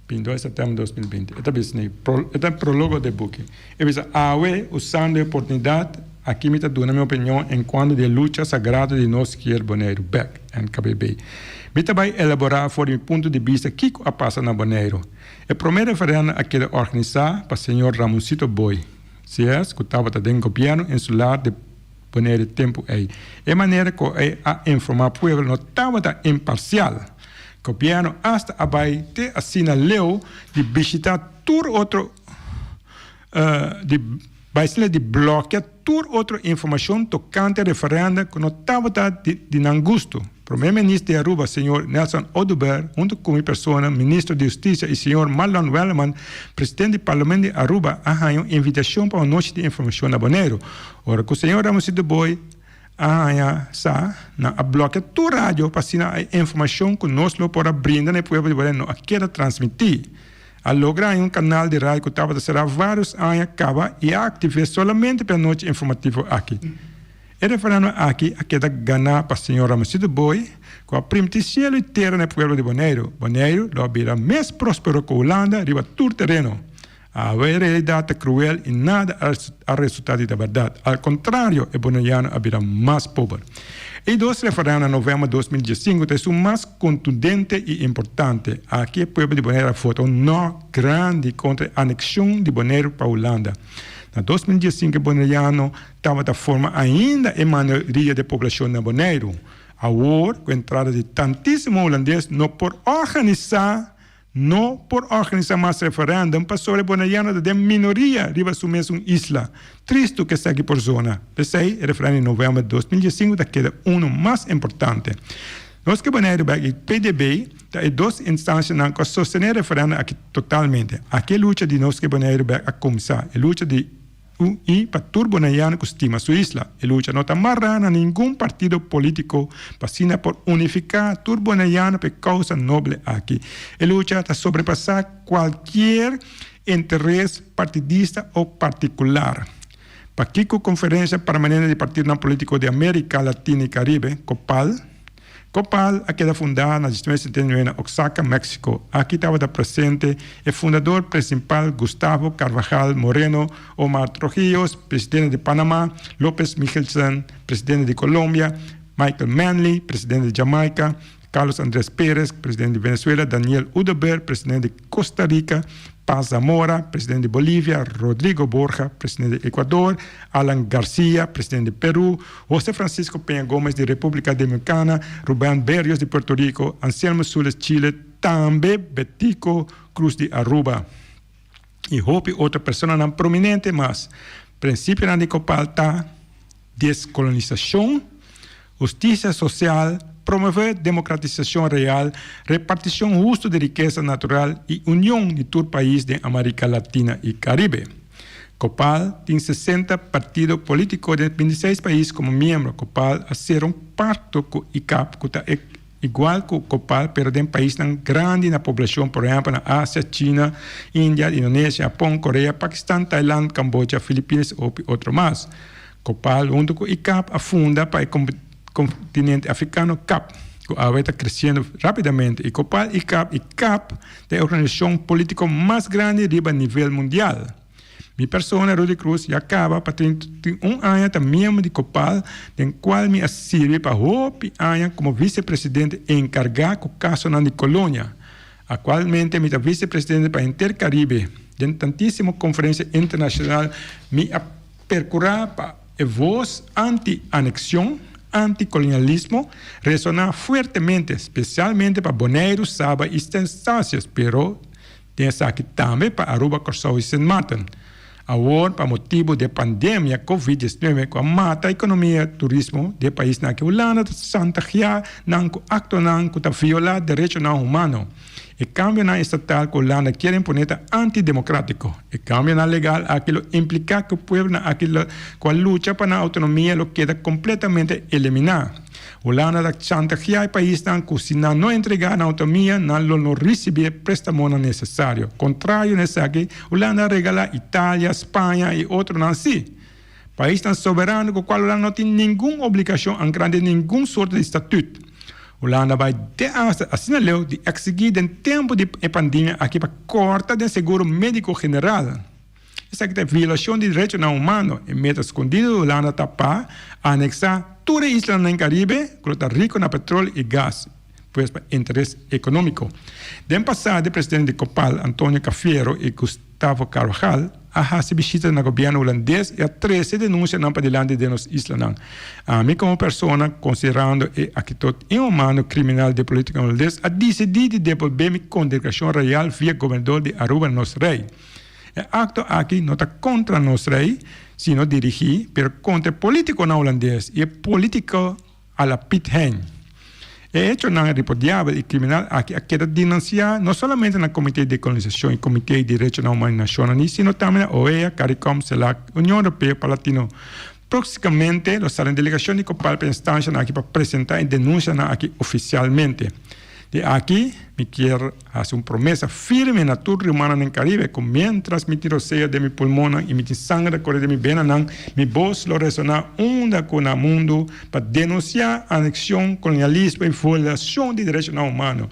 22 september 2020. E ta bisa ni, e ta prologo di e buki. E bisa, Awe, usando e oportunidat aki mi ta duna mi opinion enkuanto di e lucha sagrado di Nos Kier Boneiru Bek, NKBB. Mi ta bai elaborá for di mi punto di bista kiko a pasa na Boneiru. E promé referèndum a keda organisá pa señor Ramoncito Booi, CS, ku tabata den gobièrnu insular di Boneiru e tempu ei. E manera ku e a informá pueblo no tabata imparsial. Gobièrnu asta a bai te asina leu di bishitá tur otro di bai asina di blòkia tur otro informashon tokante referèndum ku no tabata di nan gustu. Promé Minister di Aruba señor Nelson Oduber huntu ku mi persona Ministro di Hustisia i señor Marlon Werleman Presidente di Parlamento di Aruba a haña un invitashon pa un nochi di informashon na Boneiru. Ora ku señor Ramosito Booi a haña sa, nan a blòkia tur radio pa asina e informashon ku nos lo por a brinda na e pueblo di Boneiru no a keda transmití. A logra haña un kanal di radio ku tabata será vários aña kaba i a aktiv'é solamente pa e anochi informativo aki. E referèndum aki a keda ganá pa señor Ramosito Booi ku a primtí sielu i tera na e pueblo di Boneiru. Boneiru lo a bira mes próspero ku Hulanda riba tur tereno. Awe e realidat ta kruel i nada a resultá di ta bèrdat. Al kontrario, e boneriano a bira mas pober. E dos referèndum na novèmber 2015 ta esun mas kontundente i importante. Aki e pueblo di Boneiru a vota un nò grandi kontra e anekshon di Boneiru pa Hulanda. Na 2015 e boneriano tabata forma ainda e mayoria di e poblashon na Boneiru. Awor, ku entrada di tantísimo hulandes no por organisá No por organisa mas referendum pasobra e boneriano ta den minoria riba su mesun isla. Tristu ku esaki por zona. P'esei e referendum di november 2015 ta keda unu mas importante. Nos ke Boneiru bek i PDB ta e dos instansianan ku a sostené e referendum aki totalmente. Aki e lucha di Nos ke Boneiru bek a kumsa, e lucha di. Un i pa tur boneiano ku stima su isla. E lucha no ta mará na ningun partido polítiko pa asina por unifiká tur boneiano pa e kousa noble aki. E lucha ta sobrepasá kualkier interes partidista o partikular. Pakiko Konferensia Permanente di Partidonan Polítiko di Amérika Latina i Karibe, Copal? Copal a keda fundá na 1979 na Oaxaca, Mexico. Aki tabata presente e fundador principal Gustavo Carvajal Moreno, Omar Trujillos, presidente di Panama, López Michelsen, presidente di Colombia, Michael Manley, presidente di Jamaica, Carlos Andrés Pérez, presidente di Venezuela, Daniel Oduber, presidente di Costa Rica, Paz Zamora, presidente di Bolivia, Rodrigo Borja, presidente di Ecuador, Alan Garcia, presidente di Peru, José Francisco Peña Gómez di República Dominicana, Rubén Berrios di Puerto Rico, Anselmo Sules Chile, tambe Betico Cruz di Aruba y hopi otro personanan prominente mas. Principionan di Copal ta, descolonisacion, husticia social, promove democratisacion real, reparticion husto di rikesa natural y union di tur pais den America Latina y Caribe. Copal tin 60 partido politico den 26 pais como miembro. Copal a cera un pacto cu ICAP cu ta igual cu Copal pero den paisnan grandi na poblacion, por ehempel na Asia, China, India, Indonesia, Japon, Korea, Pakistan, Thailand, Cambodia, Filipinas y hopi otro mas. Copal hunto cu ICAP a funda pa e continente africano cap, cu awe ta creciendo rapidamente y Copal, ICAP y cap ta e organisacion politico mas grandi riba nivel mundial. Mi persona, Rudy Cruz, ya caba pa 31 aña ta miembro di Copal, den cual mi a sirbi pa hopi aña como vicepresidente encarga cu casonan di colonia. Actualmente mi ta vicepresidente pa henter Caribe. Den tantisimo conferencia internacional mi a percura pa e voz anti-anexion, anti-colonialismo resona fuertemente, specialmente pa Boneiru, Saba y Sint Eustatius, pero Den esaki tambe pa Aruba, Kòrsou i Sint Maarten. Awor pa motibu di e pandemia Covid 19 ku a mata ekonomia i turismo di e paisnan aki Hulanda ta chantagiá nan ku aktonan ku ta violá derechonan humano. E kambionan estatal ku Hulanda kier imponé ta antidemokratico. E kambionan legal aki lo impliká ku pueblonan aki ku a lucha pa nan outonomia lo keda kompletamente eliminá. Hulanda ta chantagiá e paisnan ku si nan no entregá nan outonomia, nan lo no risibí e prestamonan nesesario. Kontrario na esaki, Hulanda a regalá Italia, Spaña i otronan sí. Paisnan soberano ku kual Hulanda no tin ningun obligashon ankrá den ningun sorto di statut. Hulanda bai te asta asina leu di eksigí den tempu di e pandemia aki pa kòrta den seguro médiko general. Esaki ta violashon di derechonan humano. E meta skondido di Hulanda ta pa aneksá tur e islanan den Karibe ku lo ta riko na petrol i gas, pues pa interes ekonómiko. Den pasado e presidente di Copal, Antonio Cafiero i Gustavo Carvajal a hasi bishita na gobièrnu hulandes i a trese denunsianan padilanti den nos islanan. Ami komo persona, konsiderando e aktitud inhumano kriminal di e polítikonan hulandes, a disidí di debolbé mi kondekorashon real via gobernador di Aruba, nos rei. E akto aki no ta kontra nos rei, sino dirigí pero kontra e polítikonan hulandes i e polítiko a la Piet Hein. E echonan repudiabel i kriminal aki a keda denunsiá no solamente na Komité di Dekolonisashon i Komité di Derechonan Humano di Nashonnan Uní, sino tambe na OEA, Caricom, CELAC, Union Europeo pa Latino. Próksimamente lo sali un delegashon di Copal pa e instanshanan aki pa presentá e denunsianan aki ofisialmente. Di aki mi kier hasi un promesa firme na tur rumannan den Caribe ku miéntras mi tin rosea den mi pulmonnan i mi tin sanger ta kore den mi benanan, mi bos lo resoná unda ku na mundu pa denunsiá anekshon, kolonialismo i violashon di derechonan humano.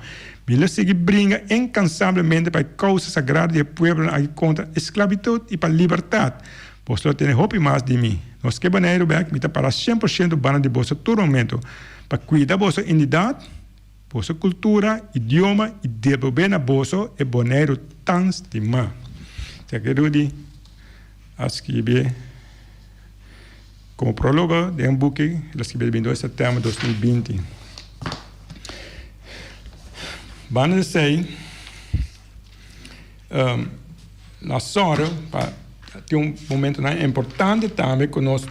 Mi lo sigui bringa inkansablemente pa e kousa sagrado di e pueblonan aki kontra esklabitut i pa libertat. Boso lo tene hopi mas di mi. Nos ke Boneiru bek, mi ta para 100% banda di boso tur momento pa kuida boso identidat, boso kultura, idioma i debolbé na boso e Boneiru tan stimá. Esaki Rudy a skibi komo prólogo den un buki el a skibi el 22 sèptèmber 2020. Banda di esei. Na sòru pa tin un momentonan importante tambe ku nos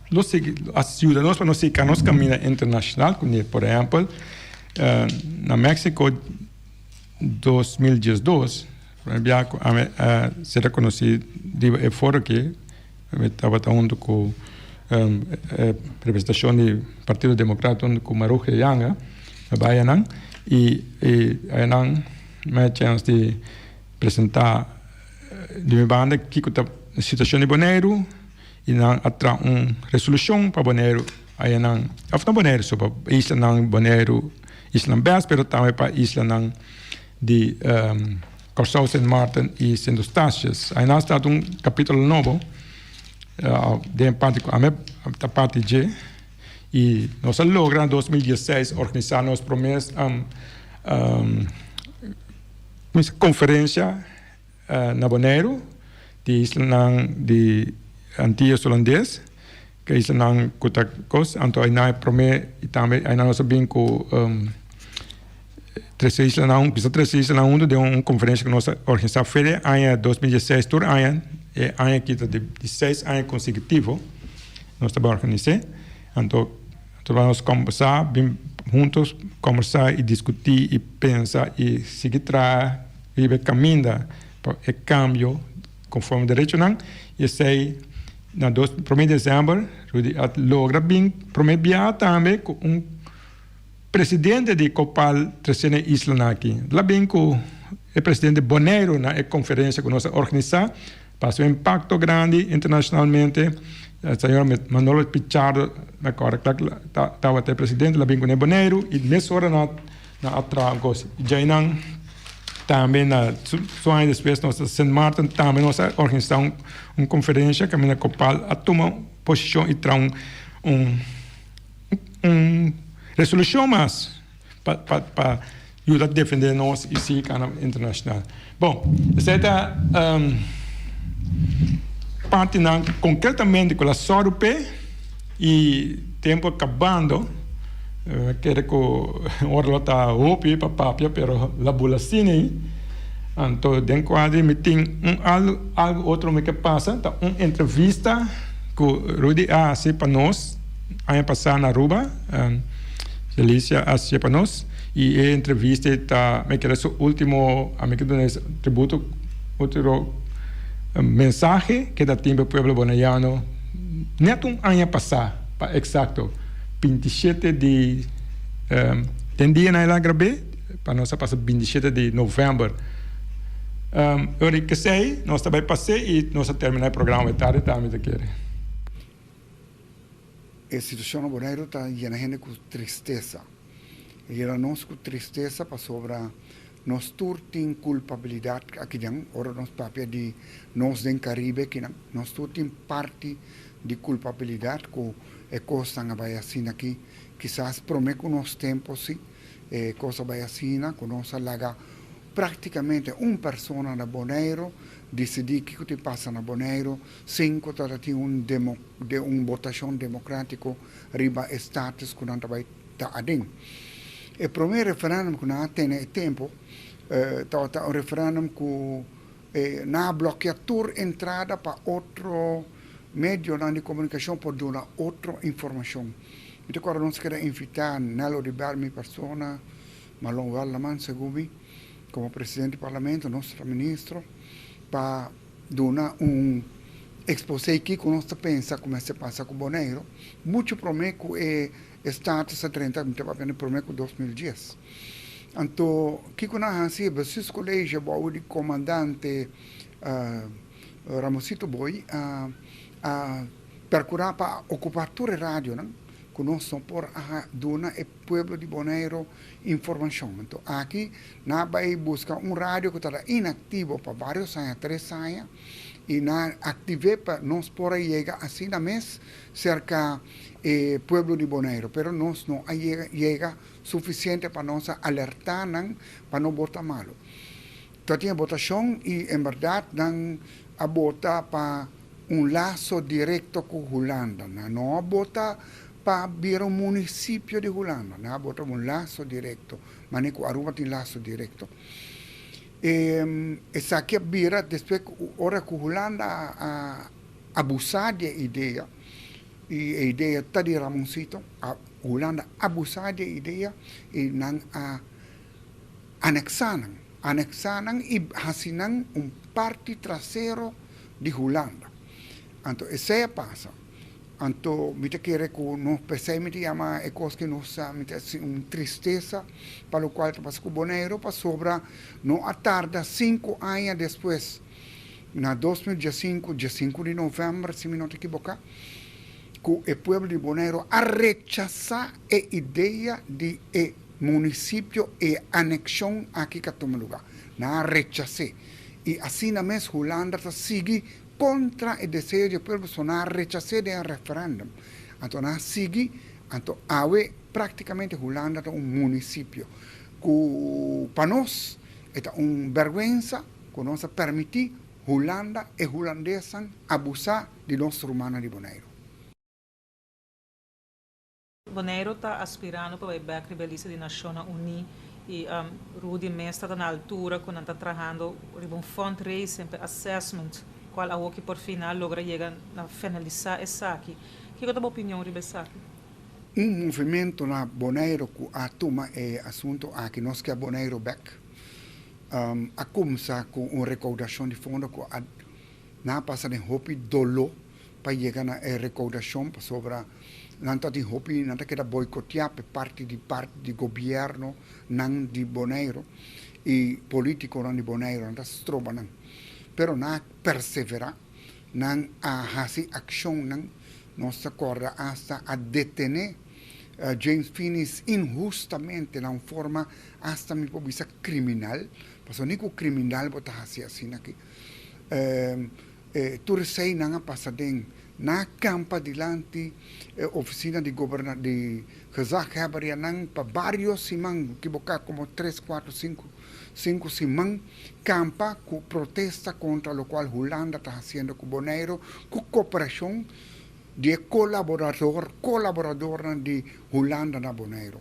lo sigui a yuda nos pa nos sigui ka nos kaminda internashonal kuné. Por ehèmpel na Mexico 2012 prome bia ku ami a ser rekonosí riba e foro aki mi tabata huntu ku e representashon di Partido Demokrat huntu ku Marugia Janga a bai anan i anan Mi a chèns di presentá di mi banda kiko ta e situashon di Boneiru. I nan a traha un resolushon pa Boneiru ayanan, òf no Boneiru so, pa islanan Boneiru, islanan bes, pero tambe pa islanan di Kòrsou, Sint Maarten i Sint Eustatius. Ayanan a start un kapítulo nobo den parti ku ami ta parti dje i nos a logra na 2016 organisá nos promé konferensia Na Boneiru, di islanan di Antillas Holandes, ke islanan ku ta kos, anto einan e promé i tambe einan nos a bin ku trese islanan, bisa trese islanan huntu den un konferensia ku nos a organisá feria aña 2016, tur aña, e aña aki ta di seis aña konsekutivo nos ta bai organis'é, anto Tabata nos kombersá, bin huntos kombersá i diskutí i pensa i sigui traha riba e kaminda pa e kambio konforme derechonan. I esei na dos promé desèmber Rudy a logra bin promé biaha tambe ku un presidente di Kopal trese na e islanan aki. El a bin ku e presidente Boneiru na e konferensia ku nos a organisá. Pa su impacto grandi internacionalmente, señor Manolo Pichardo, me acorda claro tabata e presidente, la bin cu ne Boneiru y mesora nan a traha un cos. Djainan tambe na su aña despues nos a Sint Maarten tambe nos a organisa un conferencia caminda Copal a tuma posicion y traha un un resolucion mas pa yuda defende nos y sigui cana internacional. Bon, esey ta partinan concretamente cu la sòru p'e y tempo a cabando. Mi kere cu ora lo ta hopi pa papia pero la bula asina ey. Anto den cuadro mi tin un algo otro mi ke pasa ta un entrevista cu Rudy a haci pa nos aña pasa na Aruba. Felicia a hacié pa nos y e entrevista ta mi kere su ultimo a mi ke duna tributo otro mensahe ke ta tin pa pueblo Bonaiano net un aña pasa pa exacto 27 di den dia nan el a grab'é pa nos a pasa 27 di november ora kesey nos ta bay pas'é y nos a termina e programa e tarde tambe ta kere.
E situashon na Boneiru ta yena hende ku tristesa. E yena nos ku tristesa pasobra nos tur tin kulpabilidat akinan. Ora nos papia di nos den Karibe akinan, nos tur tin parti di kulpabilidat ku e kosnan a bai asina aki. Kisas promé ku nos tempu si e kos a bai asina ku nos a laga práktikamente un persona na Boneiru disidí kiko tin pasa na Boneiru sin ku ta tin un demo. Den un botashon demokratiko riba e status ku nan ta bai ta aden. E promé referendum ku nan a tene e tempu tabata un referendum ku nan a blòkia tur entrada pa otro medionan di komunikashon por duna otro informashon. Mi ta kòrda nos keda invitá Nel Oduber, mi persona, Marlon Werleman segun mi, komo presidente di parlamento, nos ta ministro, pa duna un exposé kiko nos ta pensa ku mester pasa ku Boneiru muchu promé ku e status a drenta, mi ta papia di promé ku 2010. Anto kiko nan a hasi e Bestuurscollege bou di komandante Ramosito Booi a perkurá pa okupá tur e radionan ku nos no por a duna e pueblo di Boneiru informashon. Anto aki nan a bai buska un radio ku tabata inaktivo pa varios aña, tres aña, i nan a aktiv'é pa nos por a yega asina mes serka e pueblo di Boneiru. Pero nos no a yega yega sufisiente pa nos a alertá nan pa no bota malu. Tabatin e botashon i en bèrdat nan a bota pa un laso direkto ku Hulanda. Nan no a bota pa bira un munisipio di Hulanda. Nan a bota un laso direkto, manera ku Aruba tin laso direkto. E esaki a bira despues ku ora ku Hulanda a abusá di e idea, i e idea ta di Ramoncito, Hulanda abusá di e idea i nan a aneksá nan, aneksá nan i hasi nan un parti trasero di Hulanda. Anto esei a pasa. Anto mi ta kere ku nos p'esei mi ta yama e kos ku nos sa, mi ta hasi un tristesa pa lokual ta pasa ku Boneiru pasobra no a tarda sinku aña despues. Na 2015, 15 di novèmber, si mi no ta ekiboká, ku e pueblo di Boneiru a rechasá e idea di e munisipio e anekshon aki ku a tuma lugá. Nan a rechas'é. I asina mes Hulanda ta sigui kontra e deseo di e pueblo pasobra nan a rechas'é den e referèndum. Anto nan a sigui, anto awe práktikamente Hulanda ta un munisipio ku pa nos e ta un bèrgwensa ku nos a permití Hulanda e hulandesnan abusá di nos rumannan di Boneiru.
Boneiru ta aspirando pa bai bèk riba e lista di Nashonnan Uní i Rudy mes ta ta na altura ku nan ta trahando riba un fundraising pa e assessment kual awoki por fin nan a logra yega na finalisá esaki. Kiko ta bo opinion riba esaki?
Un movimento na Boneiru ku a tuma e asuntu aki Nos Ke Boneiru Bèk a kumsa ku un rekoudashon di fondo ku a Nan a pasa den hopi doló pa yega na e rekoudashon pasobra nan ta tin hopi, nan ta keda boikoteá pa e parti di parti di gobièrnonan di Boneiru i polítikonan di Boneiru, nan ta stroba nan. Pero nan a perseverá, nan a hasi akshonnan, nos ta kòrda asta a detené James Finies inhustamente na un forma asta mi por bisa kriminal, pasobra ni ku kriminal bo ta hasi asina aki. Tur eseinan a pasa den na kampa dilanti e ofisina di goberna di gezaghebber ya nan pa varios siman, kiboká komo tres, kuatro, sinku, sinku siman kampa ku protesta kontra lokual Hulanda ta hasiendo ku Boneiru ku koperashon di e kolaborador kolaboradornan di Hulanda na Boneiru.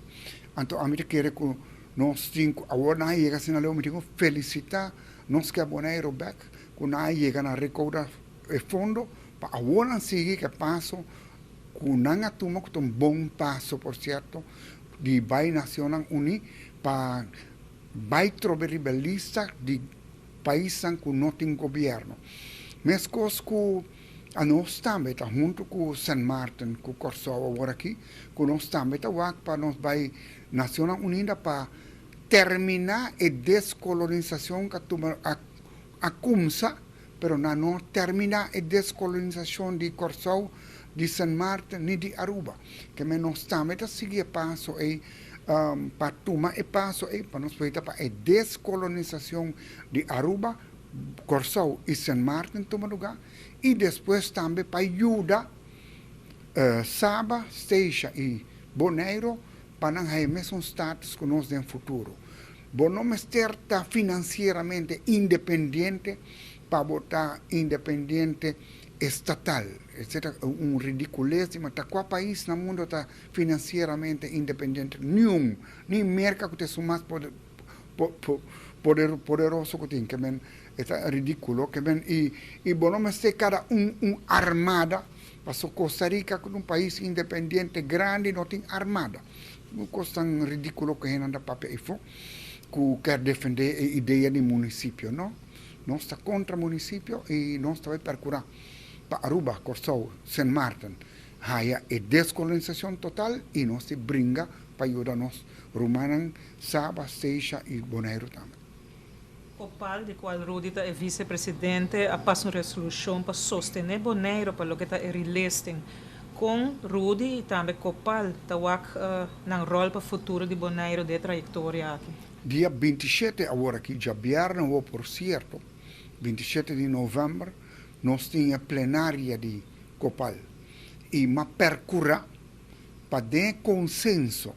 Anto ami ta kere ku nos tin ku awor nan a yega asina leu mi tin ku felisitá Nos ke Boneiru bek ku nan a yega na rekouda e fondo pa awor nan sigui ku e paso ku nan a tuma ku ta un bon paso por sierto di bai Nacionnan Uní pa bai trobe riba e lista di paisnan ku no tin gobièrnu. Meskos ku anos tambe ta huntu ku Sint Maarten ku Kòrsou awor aki ku nos tambe ta wak pa nos bai Nacionnan Unida pa Terminá e deskolonisacion ka tuma a kumsa, pero nan no terminá e deskolonisacion di Kòrsou, di Sint Maarten ni di Aruba. Ke men nos tambe ta sigui e paso ei pa tuma e paso ei pa nos por pa e deskolonisacion di Aruba, Kòrsou i Sint Maarten tuma lugá i despues tambe pa yuda Saba, Statia i Boneiru pa nan haya mesun status ku nos den futuro. Bo no mester ta finansieramente independiente pa bo ta independiente estatal. Esei ta un ridikules di mata. Kua pais na mundo ta finansieramente independiente? Niun. Ni Merka ku ta esun mas poderoso ku tin. Ke men e ta ridikulo. Ke men i bo no mester kada un un armada. Paso Costa Rica ku ta un pais independiente grandi no tin armada. Un kos tan ridikulo ku hendenan ta papia efo ku kier defende e idea di munisipio. No, nos ta kontra munisipio i nos ta bai perkura pa Aruba, Kòrsou, Sint Maarten haya e deskolonisashon total i nos ta bringa pa yuda nos rumannan Saba, Seisha i Boneiru tambe.
Copal, di cual Rudy ta e vicepresidente, a pasa un resolucion pa sostene Boneiro pa loke ta e relisting. Con Rudy y tambe Copal ta wak nan rol pa futuro di Boneiro den e trayectoria aki?
Dia 27 awor aki, djabièrnè awor por sierto, 27 di novèmber, nos tin e plenaria di Copal i m'a perkurá pa den e konsenso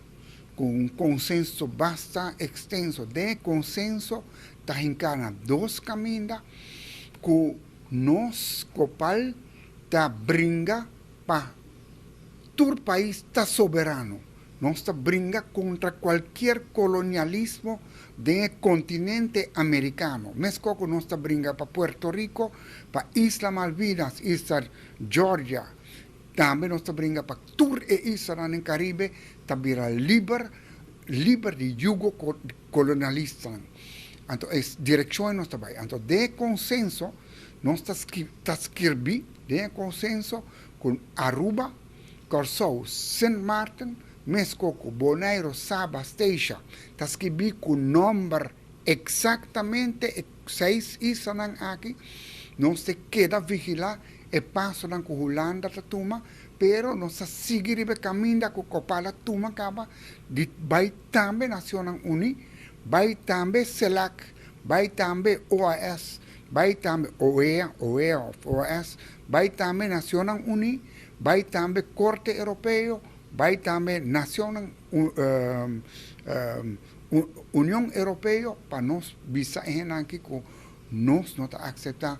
Ku un konsenso basta ekstenso. Den e konsenso ta hinká na dos kaminda ku nos Kopal ta bringa pa tur pais ta soberano. Nos ta bringa kontra kualkier kolonialismo den e kontinente amerikano. Meskos ku nos ta bringa pa Puerto Rico, pa Isla Malvinas, Isla Georgia, Tambe nos ta bringa pa tur e islanan den Caribe ta bira liber, liber di yugo kolonialistanan. Anto e direkshon ei nos ta bai. Anto den e konsenso nos ta ta skirbi den e konsenso ku Aruba, Kòrsou, Sint Maarten, meskos ku Boneiru, Saba, Statia ta skibí ku nòmber. Eksaktamente e seis islanan aki nos ta keda vigilá e pasonan ku Hulanda ta tuma, pero nos ta sigui riba e kaminda ku Kopal a tuma kaba di bai tambe Nacionnan Uní, bai tambe CELAC, bai tambe OAS, bai tambe OEA, OEA of OAS, bai tambe Nacionnan Uní, bai tambe Korte Europeo, bai tambe Nacionnan Union Europeo pa nos bisa e hendenan aki ku nos no ta akseptá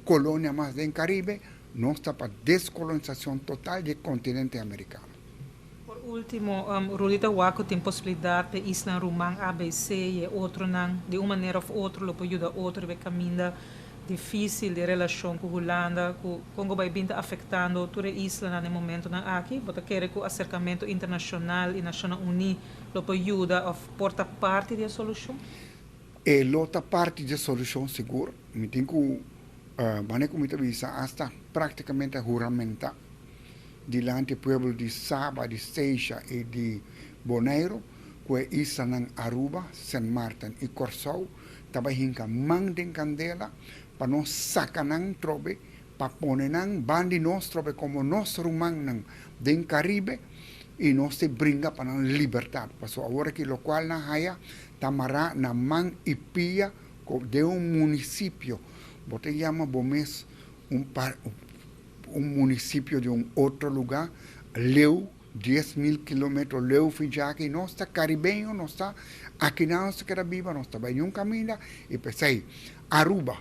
kolonia mas den Karibe, nos ta pa deskolonisashon total di e kontinente amerikano.
Por último, Rudy ta wak ku tin posibilidat pa e islan ruman ABC i e otronan di un manera òf otro lo por yuda otro riba e kaminda difísil di relashon ku Hulanda ku kon ku bai bin ta afektando tur e islanan na e momentunan aki. Bo ta kere ku aserkamentu internashonal i Nashonnan Uní lo por yuda òf por ta parti di e solushon?
E lo ta parti di e solushon sigur. Mi tin ku manera ku mi ta bisa asta práktikamente huramentá dilanti e pueblo di Saba, di Statia i di Boneiru ku e islanan Aruba, Sint Maarten i Kòrsou ta bai hinka man den kandela pa nos saka nan trobe pa pone nan bandi nos trobe komo nos rumannan den Karibe i nos te bringa pa nan libertat pasobra awor aki lokual nan haya ta mará na man i pia den un munisipio bo ta yama bo mes un un munisipio di un otro lugá leu 10,000 kilometro leu fi djaki nos ta karibeño nos ta akinan nos ta keda biba nos ta bai niun kaminda i p'esei Aruba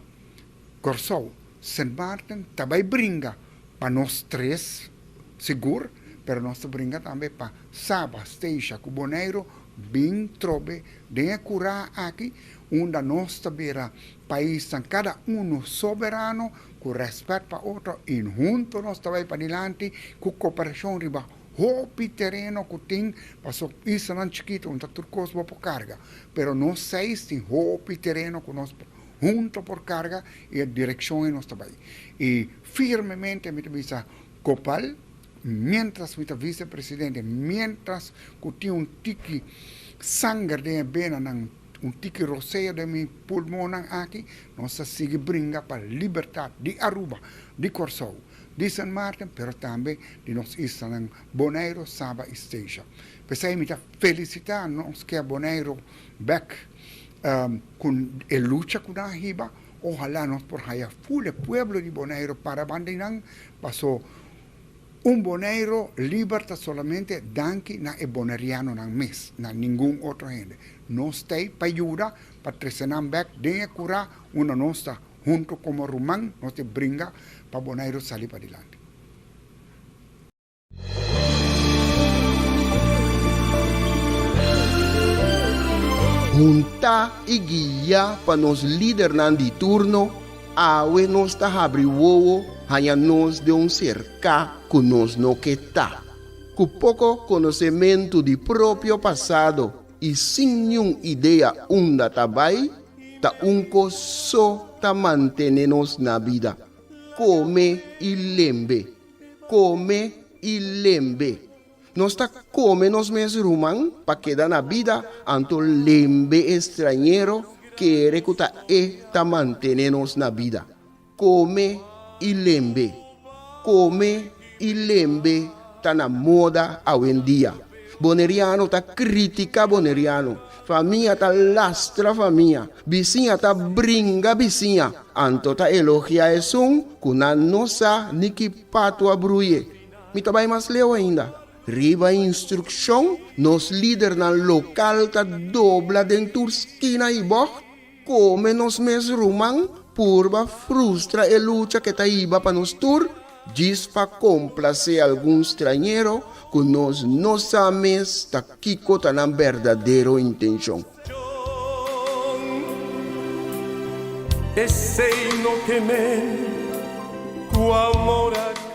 Kòrsou Sint Maarten ta bai bringa pa nos tres sigur pero nos ta bringa tambe pa Saba Statia ku Boneiru bin trobe den e kurá aki unda nos ta bira paisnan kada unu soberano ku rèspèt pa otro i huntu nos ta bai padilanti ku koperashon riba hopi tereno ku tin pasobra islanan chikitu no ta tur kos bo por karga pero nos seis tin hopi tereno ku nos huntu por karga i e direkshon ei nos ta bai i firmemente mi ta bisa Kopal miéntras mi ta visepresidente miéntras ku tin un tiki sanger den e benanan Un tiki rosea den mi pulmonnan aki, nos ta sigui bringa pa libertat di Aruba, di Kòrsou, di Sint Maarten, pero tambe di nos islanan Boneiru, Saba i Statia. P'esei mi ta felisitá nos ke a Boneiru bèk ku e lucha ku nan a hiba. Ohalá nos por haya ful e pueblo di Boneiru para banda di nan, paso Un Boneiro liber ta solamente danki na e bonerianonan mes, na ningun otro hende. Nos t'ei pa yuda pa trese nan bek den e kurá unda nos ta hunto komo ruman, nos ta bringa pa Boneiru sali padilanti.
Huntá i guiá pa nos lidernan di turno, Awe nos ta habri wowo haña nos den un serká ku nos no ke ta. Ku poko konosementu di propio pasado i sin niun idea unda ta bai, ta un kos so ta mantene nos na bida, kome i lembe, kome i lembe. Nos ta kome nos mes ruman pa keda na bida, anto lembe e strañero kere ku ta e ta mantene nos na bida. Kome i lembe. Kome i lembe ta na moda awendia. Boneriano ta kritika boneriano, famia ta lastra famia, bisiña ta bringa bisiña, anto ta elogia esun ku nan no sa ni ki patu a bruye. Mi ta bai mas leu ainda. Riba instrukshon, nos lidernan lokal ta dobla den tur skina i bògt, kome nos mes ruman, purba frustra e lucha ke ta hiba pa nos tur, djis pa komplasé algun strañero ku nos no sa mes ta kiko ta nan berdadero intenshon.
Esei no ke men ku amor a.